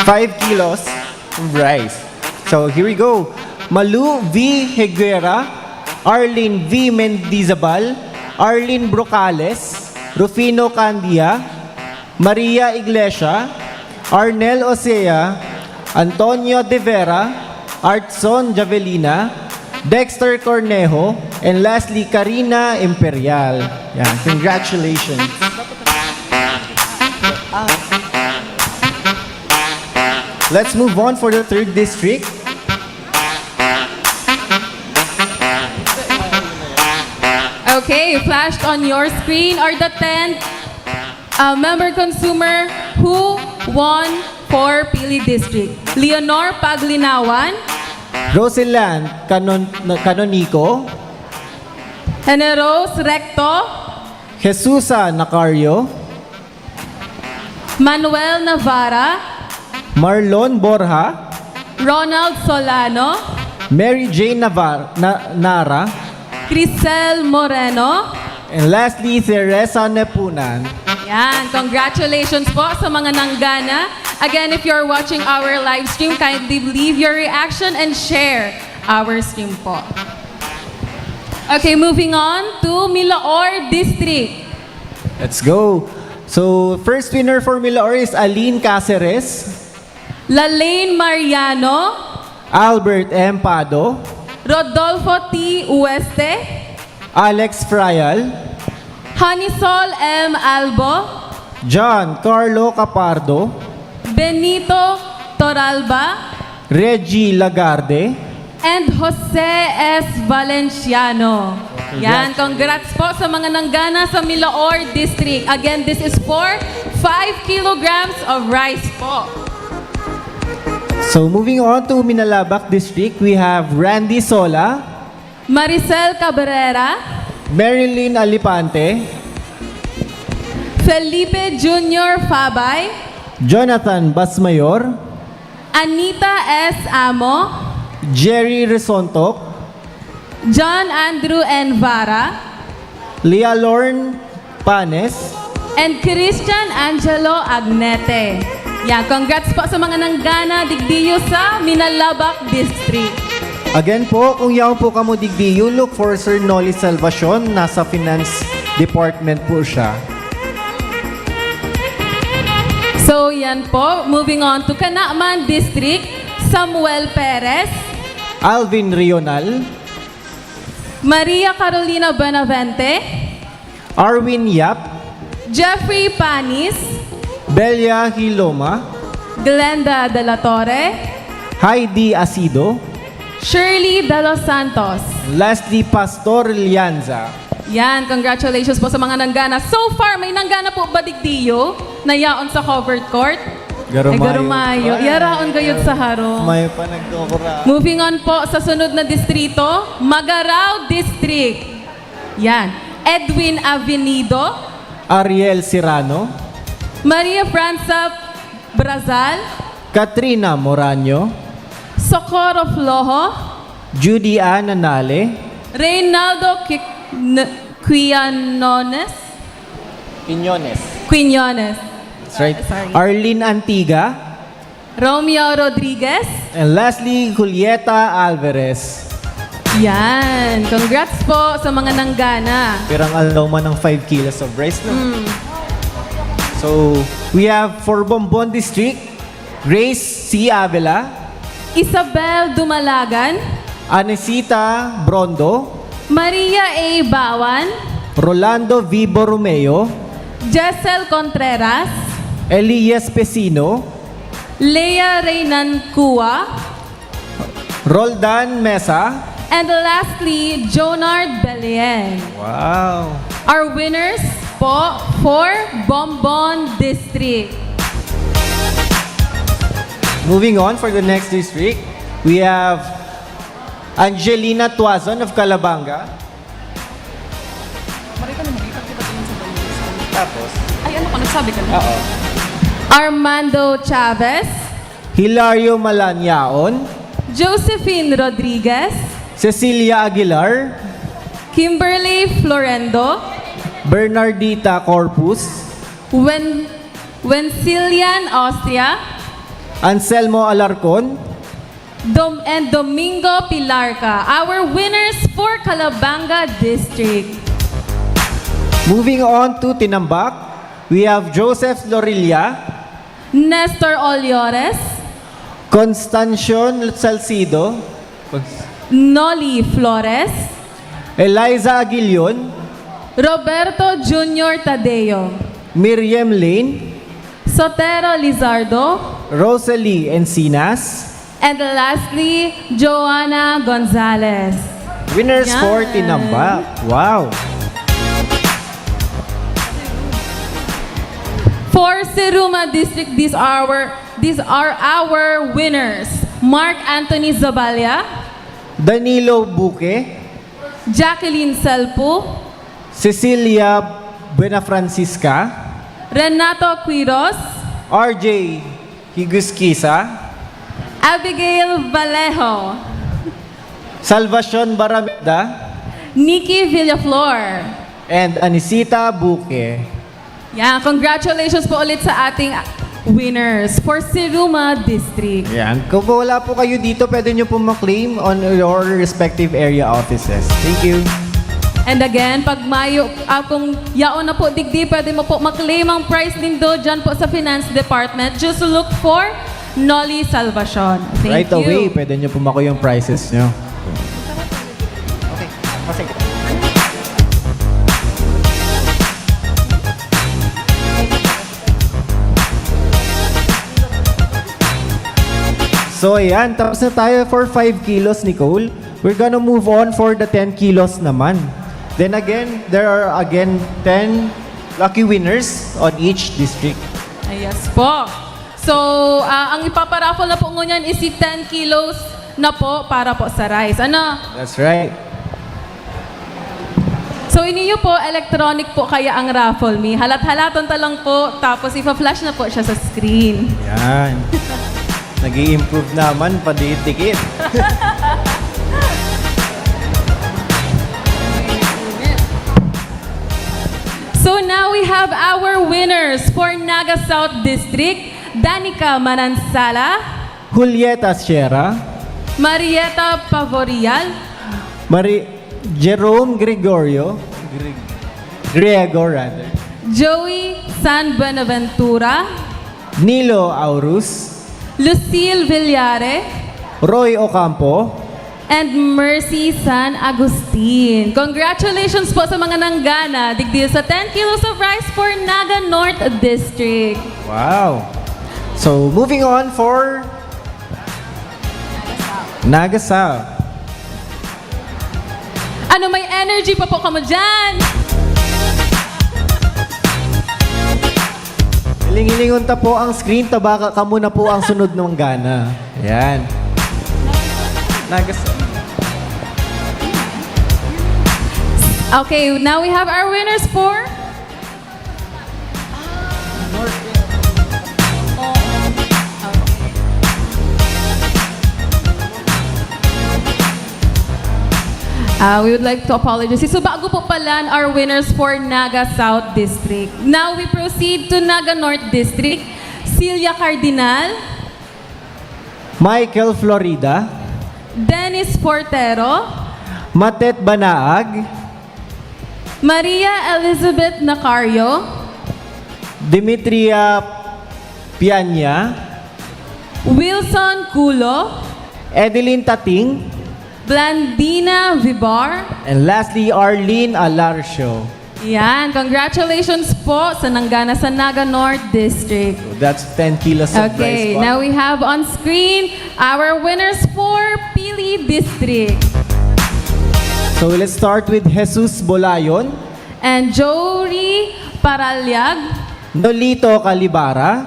five kilos of rice. So here we go. Malu V. Higuera, Arlene V. Mendizabal, Arlene Brocales, Rufino Candia, Maria Iglesia, Arnel Osea, Antonio De Vera, Artson Javelina, Dexter Cornejo, and lastly, Karina Imperial. Yan. Congratulations. Let's move on for the third district. Okay, flashed on your screen are the ten uh, member consumer who won for Pili District. Leonor Paglinawan, Roseland Canon Canonico, Generos Recto, Jesusa Nacario, Manuel Navarra, Marlon Borja, Ronald Solano, Mary Jane Navar na, Nara, Crisel Moreno, and lastly, Teresa Nepunan. Yan, congratulations po sa mga nanggana. Again, if you're watching our live stream, kindly leave your reaction and share our stream po. Okay, moving on to Milaor District. Let's go. So, first winner for Milaor is Aline Caceres, Lalaine Mariano, Albert M. Pado, Rodolfo T. Ueste, Alex Frial, Hanisol M. Albo, John Carlo Capardo, Benito Toralba, Reggie Lagarde, and Jose S. Valenciano. Yan, congrats po sa mga nanggana sa Milaor District. Again, this is for five kilograms of rice po. So moving on to Minalabac District, we have Randy Sola, Maricel Cabrera, Marilyn Alipante, Felipe Junior Fabay, Jonathan Basmayor, Anita S. Amo, Jerry Resontok, John Andrew N. Vara, Leah Lorne Panes, and Christian Angelo Agnete. Yan, congrats po sa mga nanggana digdiyo sa Minalabac District. Again po, kung yaon po kamo digdi, you look for Sir Nolly Salvacion. Nasa Finance Department po siya. So, yan po. Moving on to Canaman District, Samuel Perez, Alvin Rional, Maria Carolina Benavente, Arwin Yap, Jeffrey Panis, Belia Hiloma, Glenda de la Torre, Heidi Asido, Shirley de los Santos. Lastly, Pastor Lianza. Yan, congratulations po sa mga nanggana. So far, may nanggana po ba digdiyo na yaon sa covered court? Garumayo. Ay, garumayo. Yaraon gayud sa harong. May pa nagkukura. Moving on po sa sunod na distrito, Magarao District. Yan. Edwin Avenido, Ariel Serrano, Maria Franza Brazal, Katrina Moraño, Socorro Flojo, Judy Ann Nanale, Reynaldo Qui- N- Quiñones, Quiñones, Quiñones, that's right, Sorry. Arlene Antiga, Romeo Rodriguez, and lastly, Julieta Alvarez. Yan. Congrats po sa mga nanggana. Pirang aldaw man ang five kilos of rice, no? So, we have for Bombon District, Grace C. Avila, Isabel Dumalagan, Anisita Brondo, Maria A. Bawan, Rolando Vibo Romeo, Jessel Contreras, Elias Pesino, Lea Reynancua, Roldan Mesa, and lastly, Jonard Belien. Wow! Our winners po for Bombon District. Moving on for the next district, we have Angelina Tuazon of Calabanga, Maray ka na, maray ka, kita tingin sa balikas. tapos, Ay, ano ka? Nagsabi ka na? Oo. Armando Chavez, Hilario Malanyaon, Josephine Rodriguez, Cecilia Aguilar, Kimberly Florendo, Bernardita Corpus, Wen Wencilian Austria, Anselmo Alarcon, Dom and Domingo Pilarca, our winners for Calabanga District. Moving on to Tinambac, we have Joseph Lorilla, Nestor Oliores, Constancion Salcido, Noli Flores, Eliza Aguilion, Roberto Junior Tadeo, Miriam Lane, Sotero Lizardo, Rosalie Encinas, and lastly, Joanna Gonzalez. Winners Yan. for Tinambac. Wow! For Siruma District, these are our, these are our winners. Mark Anthony Zabalia, Danilo Buque, Jacqueline Salpu, Cecilia Buenafrancisca, Renato Quiros, R J Higuskisa, Abigail Vallejo, Salvacion Barameda, Nikki Villaflor. and Anisita Buque. Yan, congratulations po ulit sa ating winners for Siruma District. Yan. Kung wala po kayo dito, pwede nyo pong maklaim on your respective area offices. Thank you. And again, pag mayo, ah, kung yaon na po digdi, pwede mo po maklaim ang prize nindo dyan po sa Finance Department. Just look for Noli Salvacion. Thank Right you. Away, pwede nyo po makuha yung prizes nyo. So ayan, tapos na tayo for five kilos, Nicole. We're gonna move on for the ten kilos naman. Then again, there are again ten lucky winners on each district. Ah, yes po. So, ah, ang ipaparaffle na po ngunyan is si ten kilos na po para po sa rice. Ano? That's right. So, iniyo po, electronic po kaya ang raffle, mi. Halat-halaton ta lang po, tapos ipa-flash na po siya sa screen. Yan. Nag-i-improve naman, padikit-dikit. So now we have our winners for Naga South District, Danica Manansala, Julieta Sierra, Marieta Pavorial, Mari Jerome Gregorio, Gre- Griego rather, Joey San Buenaventura, Nilo Aurus, Lucille Villare, Roy Ocampo, and Mercy San Agustin. Congratulations po sa mga nanggana digdi sa ten kilos of rice for Naga North District. Wow. So, moving on for Naga South. Ano, may energy pa po kamo dyan? Hiling-hilingon ta po ang screen, ta baka kamo na po ang sunod ng gana. Ayan. Naga South. Okay, now we have our winners for Uh, we would like to apologize. So, bago po palan our winners for Naga South District. Now, we proceed to Naga North District. Celia Cardinal, Michael Florida, Dennis Portero, Matet Banaag, Maria Elizabeth Nacario, Demetria Pianya, Wilson Culo, Edeline Tating, Blandina Vibar. And lastly, Arlene Alarcio. Yan. Congratulations po sa nanggana sa Naga North District. That's ten kilos of Okay, rice now ball. We have on screen our winners for Pili District. So let's start with Jesus Bolayon. And Jory Paralyag. Nolito Calibara.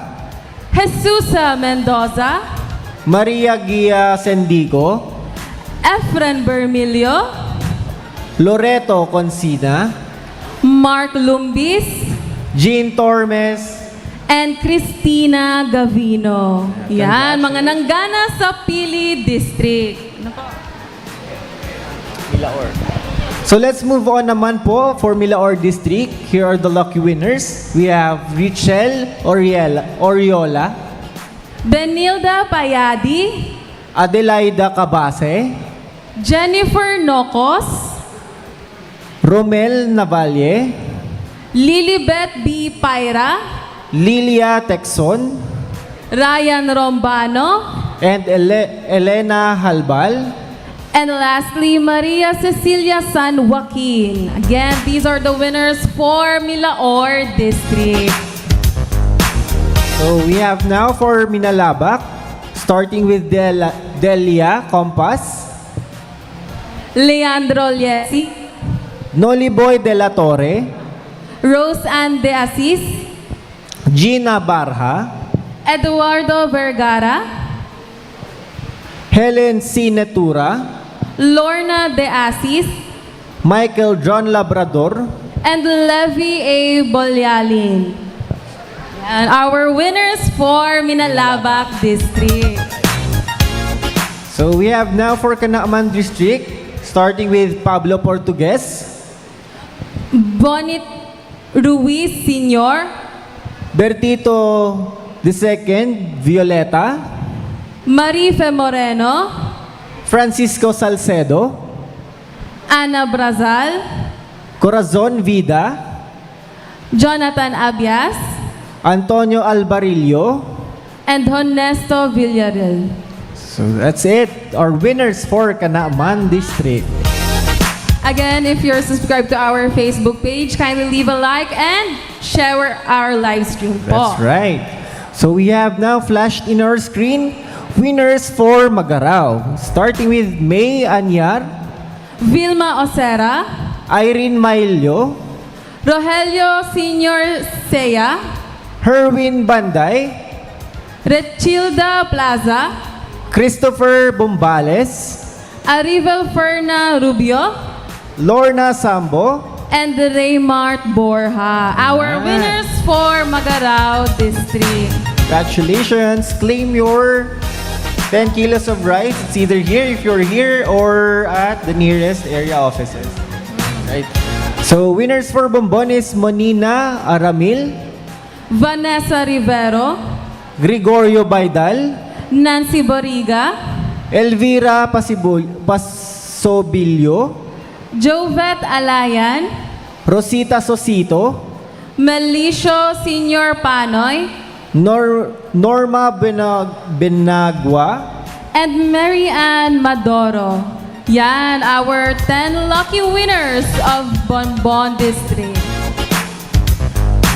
Jesusa Mendoza. Maria Gia Sendico. Efren Bermilio. Loreto Consina. Mark Lumbis. Jean Tormes. And Christina Gavino. Yan, mga Congratulations. Nanggana sa Pili District. Milaor. So let's move on naman po for Milaor District. Here are the lucky winners. We have Richelle Oriel, Oriola. Benilda Payadi. Adelaida Cabase. Jennifer Nocos. Romel Navalle. Lilibet B. Paira. Lilia Texon. Ryan Rombano. And Ele-, Elena Halbal. And lastly, Maria Cecilia San Joaquin. Again, these are the winners for Milaor District. So we have now for Minalabac, starting with Del-, Delia Compas. Leandro Liesi. Noliboy de la Torre. Rose Ann de Asis. Gina Barha. Eduardo Vergara. Helen C. Netura. Lorna de Asis. Michael John Labrador. And Levi A. Bolyalin. And our winners for Minalabac District. So we have now for Canaman District, starting with Pablo Portugues. Bonit Ruiz Senior. Bertito the second, Violeta. Marife Moreno. Francisco Salcedo. Ana Brazal. Corazon Vida. Jonathan Abias. Antonio Albarillo. And Honesto Villarreal. So that's it. Our winners for Canaman District. Again, if you're subscribed to our Facebook page, kindly leave a like and share our live stream po. That's right. So we have now flashed in our screen winners for Magarao. Starting with May Anyar. Vilma Osera. Irene Mailio. Rogelio Senior Sea. Herwin Banday. Rechilda Plaza. Christopher Bombales. Arivel Ferna Rubio. Lorna Sambo. And Raymart Borja. Our Yan. Winners for Magarao District. Congratulations! Claim your ten kilos of rice. It's either here if you're here or at the nearest area offices. Right. So, winners for Bombones, Monina Aramil. Vanessa Rivero. Gregorio Baidal. Nancy Boriga. Elvira Pasibul-, Pasobilio. Jovet Alayan. Rosita Sosito. Melicio Senior Panoy. Nor-, Norma Benag-, Benagua. And Mary Ann Madoro. Yan, our ten lucky winners of Bonbon District.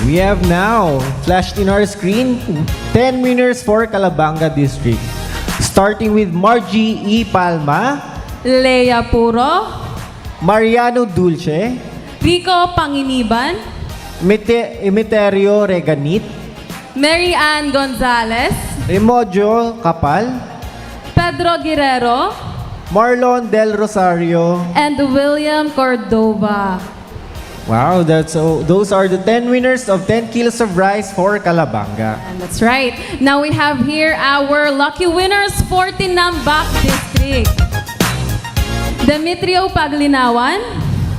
We have now flashed in our screen ten winners for Calabanga District. Starting with Margie E. Palma. Lea Puro. Mariano Dulce. Rico Panginiban. Mete-, Emeterio Reganit. Mary Ann Gonzalez. Remojo Capal. Pedro Guerrero. Marlon Del Rosario. And William Cordova. Wow, that's so, those are the ten winners of ten kilos of rice for Calabanga. And that's right. Now we have here our lucky winners for Tinambac District. Demetrio Paglinawan.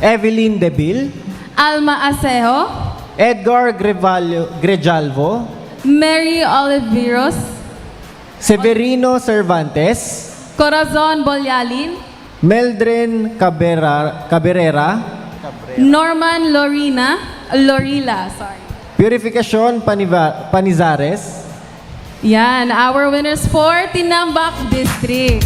Evelyn Debil. Alma Asejo. Edgar Grevallo-, Grejalvo. Mary Oliveros. Severino Cervantes. Corazon Bolyalin. Meldren Cabera, Cabrera. Norman Lorina, Lorila, sorry. Purificacion Paniva, Panizares. Yan, our winners for Tinambac District.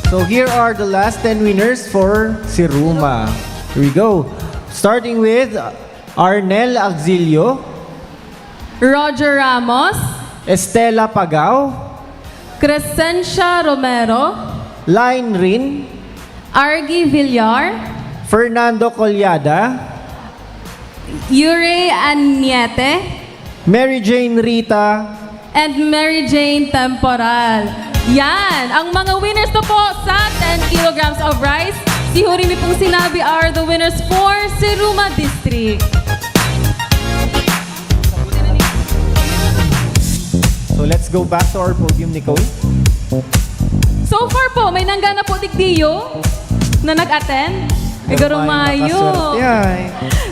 So here are the last ten winners for Siruma. Here we go. Starting with Arnel Agzilio, Roger Ramos, Estela Pagao, Crescencia Romero, Line Rin, Argy Villar, Fernando Collada, Yurey Aniete, Mary Jane Rita, and Mary Jane Temporal. Yan, ang mga winners na po sa ten kilograms of rice. Si Huri Mi pong sinabi are the winners for Siruma District. So let's go back to our podium, Nicole. So far po, may nanggana po digdiyo na nag-attend. Igaro mayo.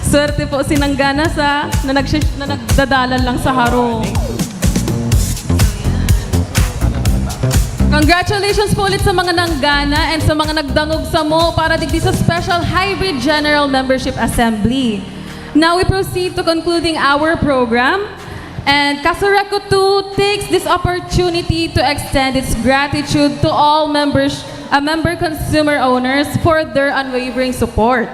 Swerte po si nanggana sa na, nag na nagdadalan lang sa harong. Congratulations po ulit sa mga nanggana and sa mga nagdangog samo para digdi sa special hybrid general membership assembly. Now we proceed to concluding our program. And Casureco two takes this opportunity to extend its gratitude to all members, uh, member consumer owners for their unwavering support.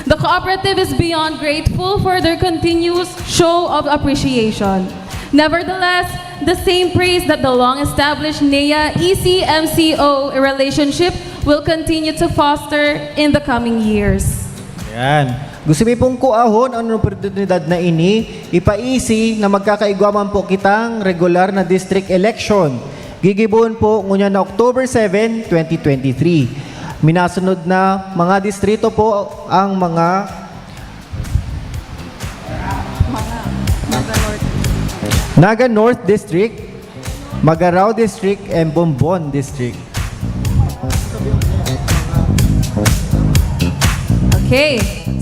The cooperative is beyond grateful for their continuous show of appreciation. Nevertheless, the same praise that the long-established N E A E C M C O relationship will continue to foster in the coming years. Yan. Gusto mi pong kuahon an oportunidad na ini, ipaisi na magkakaigwa man po kitang regular na district election. Gigibohon po ngunyan na October seven, twenty twenty-three. Minasunod na mga distrito po ang mga Naga North District, Magarao District, and Bombon District. Okay.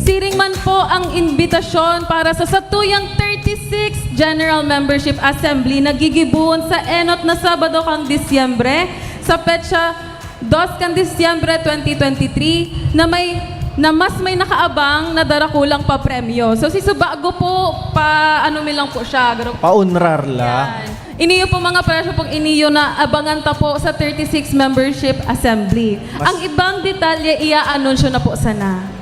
Siring man po ang imbitasyon para sa satuyang thirty-six General Membership Assembly na gigibohon sa enot na Sabado kan Disyembre sa petsa dos kan Disyembre twenty twenty-three na may na mas may nakaabang na darakulang papremyo. So si Subago po, pa ano mi lang po siya, garo- Paunrar la. Yan. Iniyo po mga presyo pong iniyo na abangan ta po sa thirty-six membership assembly. Ang ibang detalye, iya-anunsyo na po sana.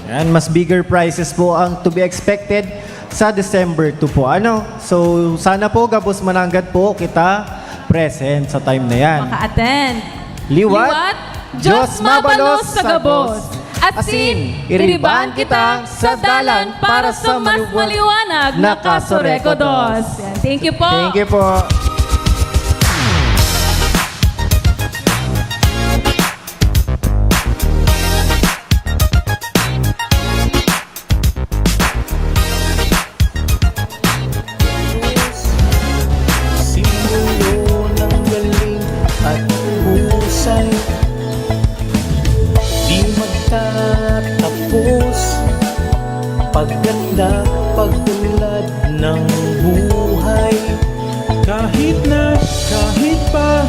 Yan, mas bigger prizes po ang to be expected sa December two po. Ano? So, sana po gabos mananggad po kita present sa time na yan. Maka-attend. Liwat, Diyos mabalos sa gabos. Asin, iribaan kita sa dalan para sa mas maliwanag na Kaso Rekodos. Yan. Thank you po. Thank you po. Simbolo ng galing at husay, di magtatapos. Pagganda, pag-unlad ng buhay. Kahit na, kahit pa,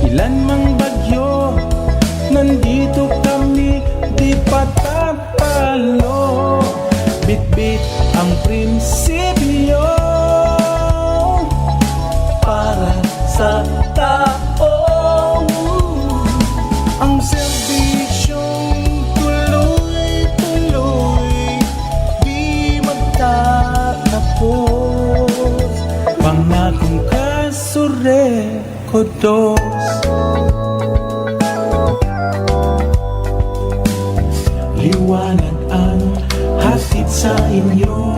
ilan mang bagyo, nandito kami, di patatalo. Bitbit ang prinsipyo para sa tao. Ang serbisyong tuloy-tuloy, di magtatapos. Pangakong Kaso Rekodos. Liwanag ang hatid sa inyo.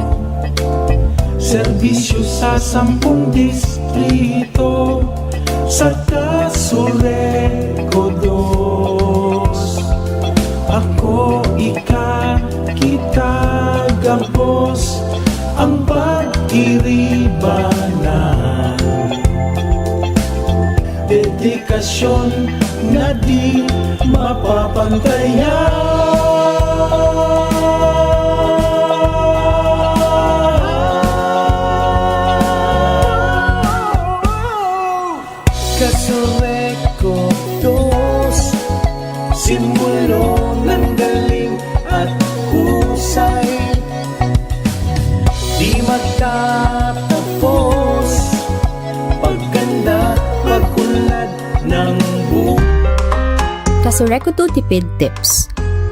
Serbisyo sa sampung distrito. Sa Kaso Rekodos, ako, ika, kita, gabos ang pag-iribanan. Dedikasyon na di mapapantayan. Kaso Rekodos, Simbolo ng galing at husay. Di magtatapos, pagganda, pag-unlad ng buhay. Kasureku two Tipid Tips.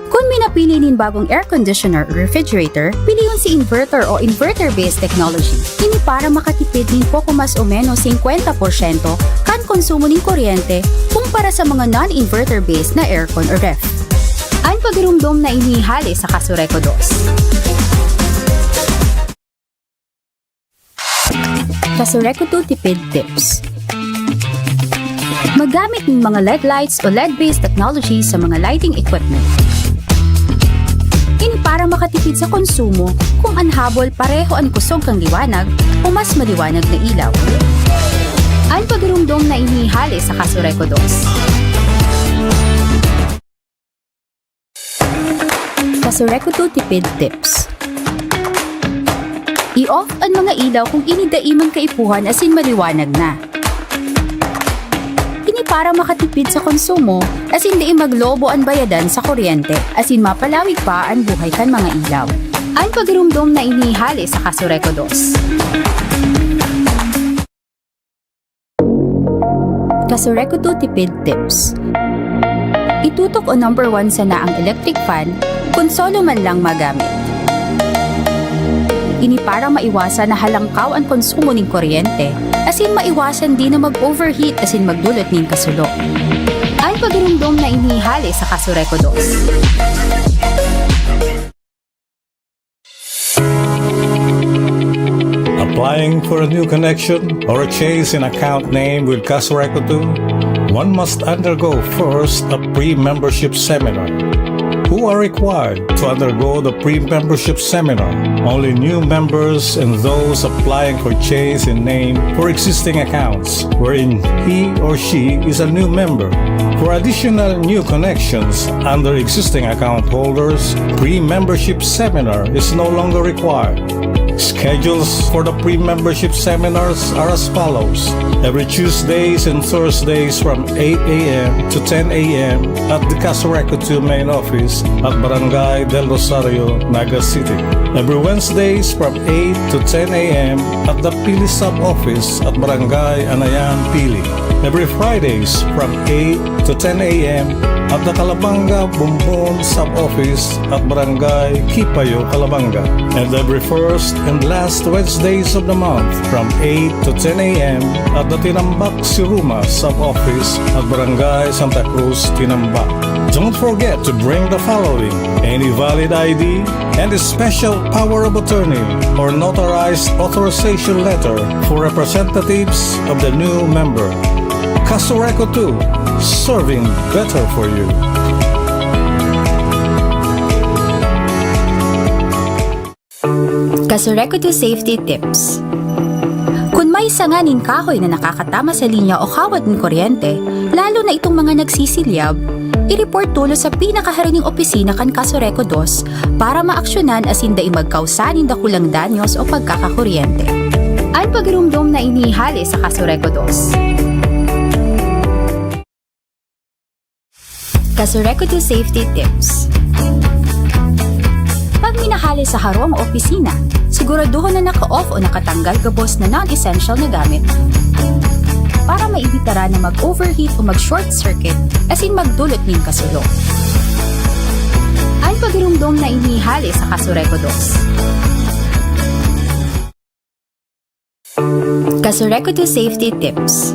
Kun minapili nin bagong air conditioner o refrigerator, pilion si inverter o inverter-based technology. Ini para makatipid nin poko mas o menos singkwenta porsyento kan konsumo nin kuryente kumpara sa mga non-inverter-based na aircon o ref. An pagirumdom na ini hale sa Kasureku dos. Kasureku two Tipid Tips. Maggamit ng mga L E D lights o L E D-based technology sa mga lighting equipment. Ini para makatipid sa konsumo kung an habol pareho an kusog kan liwanag o mas maliwanag na ilaw. An pagirumdom na ini hale sa Kasureku dos. Kasureku two Tipid Tips. I-off an mga ilaw kung ini dai man kaipuhan asin maliwanag na. Ini para makatipid sa konsumo asin dai maglobo an bayadan sa kuryente asin mapalawig pa an buhay kan mga ilaw. An pagirumdom na ini hale sa Kasureku dos. Kasureku two Tipid Tips. Itutok o number one sana ang electric fan kun solo man lang magamit. Ini para maiwasan na halangkaw an konsumo nin kuryente, asin maiwasan din na mag-overheat asin magdulot nin kasulo. An pagirumdom na ini hale sa Kasureku dos. Applying for a new connection or a change in account name with Kasureku two, one must undergo first a pre-membership seminar. Who are required to undergo the pre-membership seminar? Only new members and those applying for change in name for existing accounts wherein he or she is a new member. For additional new connections under existing account holders, pre-membership seminar is no longer required. Schedules for the pre-membership seminars are as follows. Every Tuesdays and Thursdays from eight a m to ten a m at the Kasureku two main office at Barangay Del Rosario, Naga City. Every Wednesdays from eight to ten a m at the Pili Sub-Office at Barangay Anayan, Pili. Every Fridays from eight to ten a m at the Calabanga Bumbon Sub-Office at Barangay Kipayo, Calabanga. And every first and last Wednesdays of the month from eight to ten a m at the Tinambac Siruma Sub-Office at Barangay Santa Cruz, Tinambac. Don't forget to bring the following: any valid I D, and a special power of attorney or notarized authorization letter for representatives of the new member. Kasureku two, serving better for you. Kasureku two Safety Tips. Kun may sanga nin kahoy na nakakatama sa linya o kawad nin kuryente, lalo na itong mga nagsisilyab, i-report tolos sa pinakaharaning opisina kan Kasureku dos para maaksyonan asin dai magkausa nin dakulang danyos o pagkakakuryente. An pagirumdom na ini hale sa Kasureku dos. Kasureku two Safety Tips. Pag minahale sa harong o opisina, siguraduhon na naka-off o nakatanggal gabos na non-essential na gamit para maibitaran na mag-overheat o mag-short circuit asin magdulot nin kasulo. An pagirumdom na ini hale sa Kasureku dos. Kasureku two Safety Tips.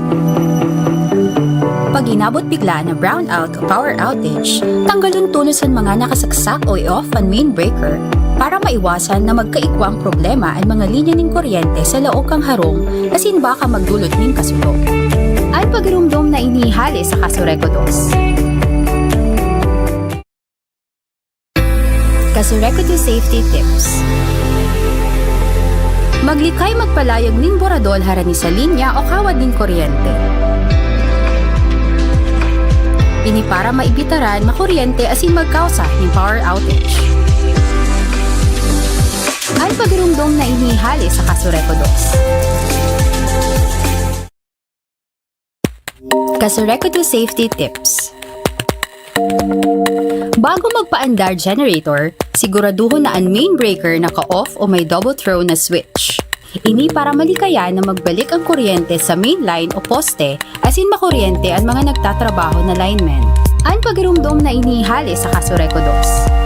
Pag inabot bigla na brownout o power outage, tanggalon tolos an mga nakasaksak o i-off an main breaker para maiwasan na magkaigwang problema an mga linya nin kuryente sa laog kan harong asin baka magdulot nin kasulo. An pagirumdom na ini hale sa Kasureku dos. Kasureku two Safety Tips. Maglikay magpalayog nin boradol harani sa linya o kawad nin kuryente. Ini para maibitaran makuryente asin magkausa nin power outage. An pagirumdom na ini hale sa Kasureku dos. Kasureku two Safety Tips. Bago magpaandar generator, siguraduhon na an main breaker naka-off o may double throw na switch. Ini para malikayan na magbalik ang kuryente sa main line o poste, asin makuryente an mga nagtatrabaho na linemen. An pagirumdom na ini hale sa kaso Recodox.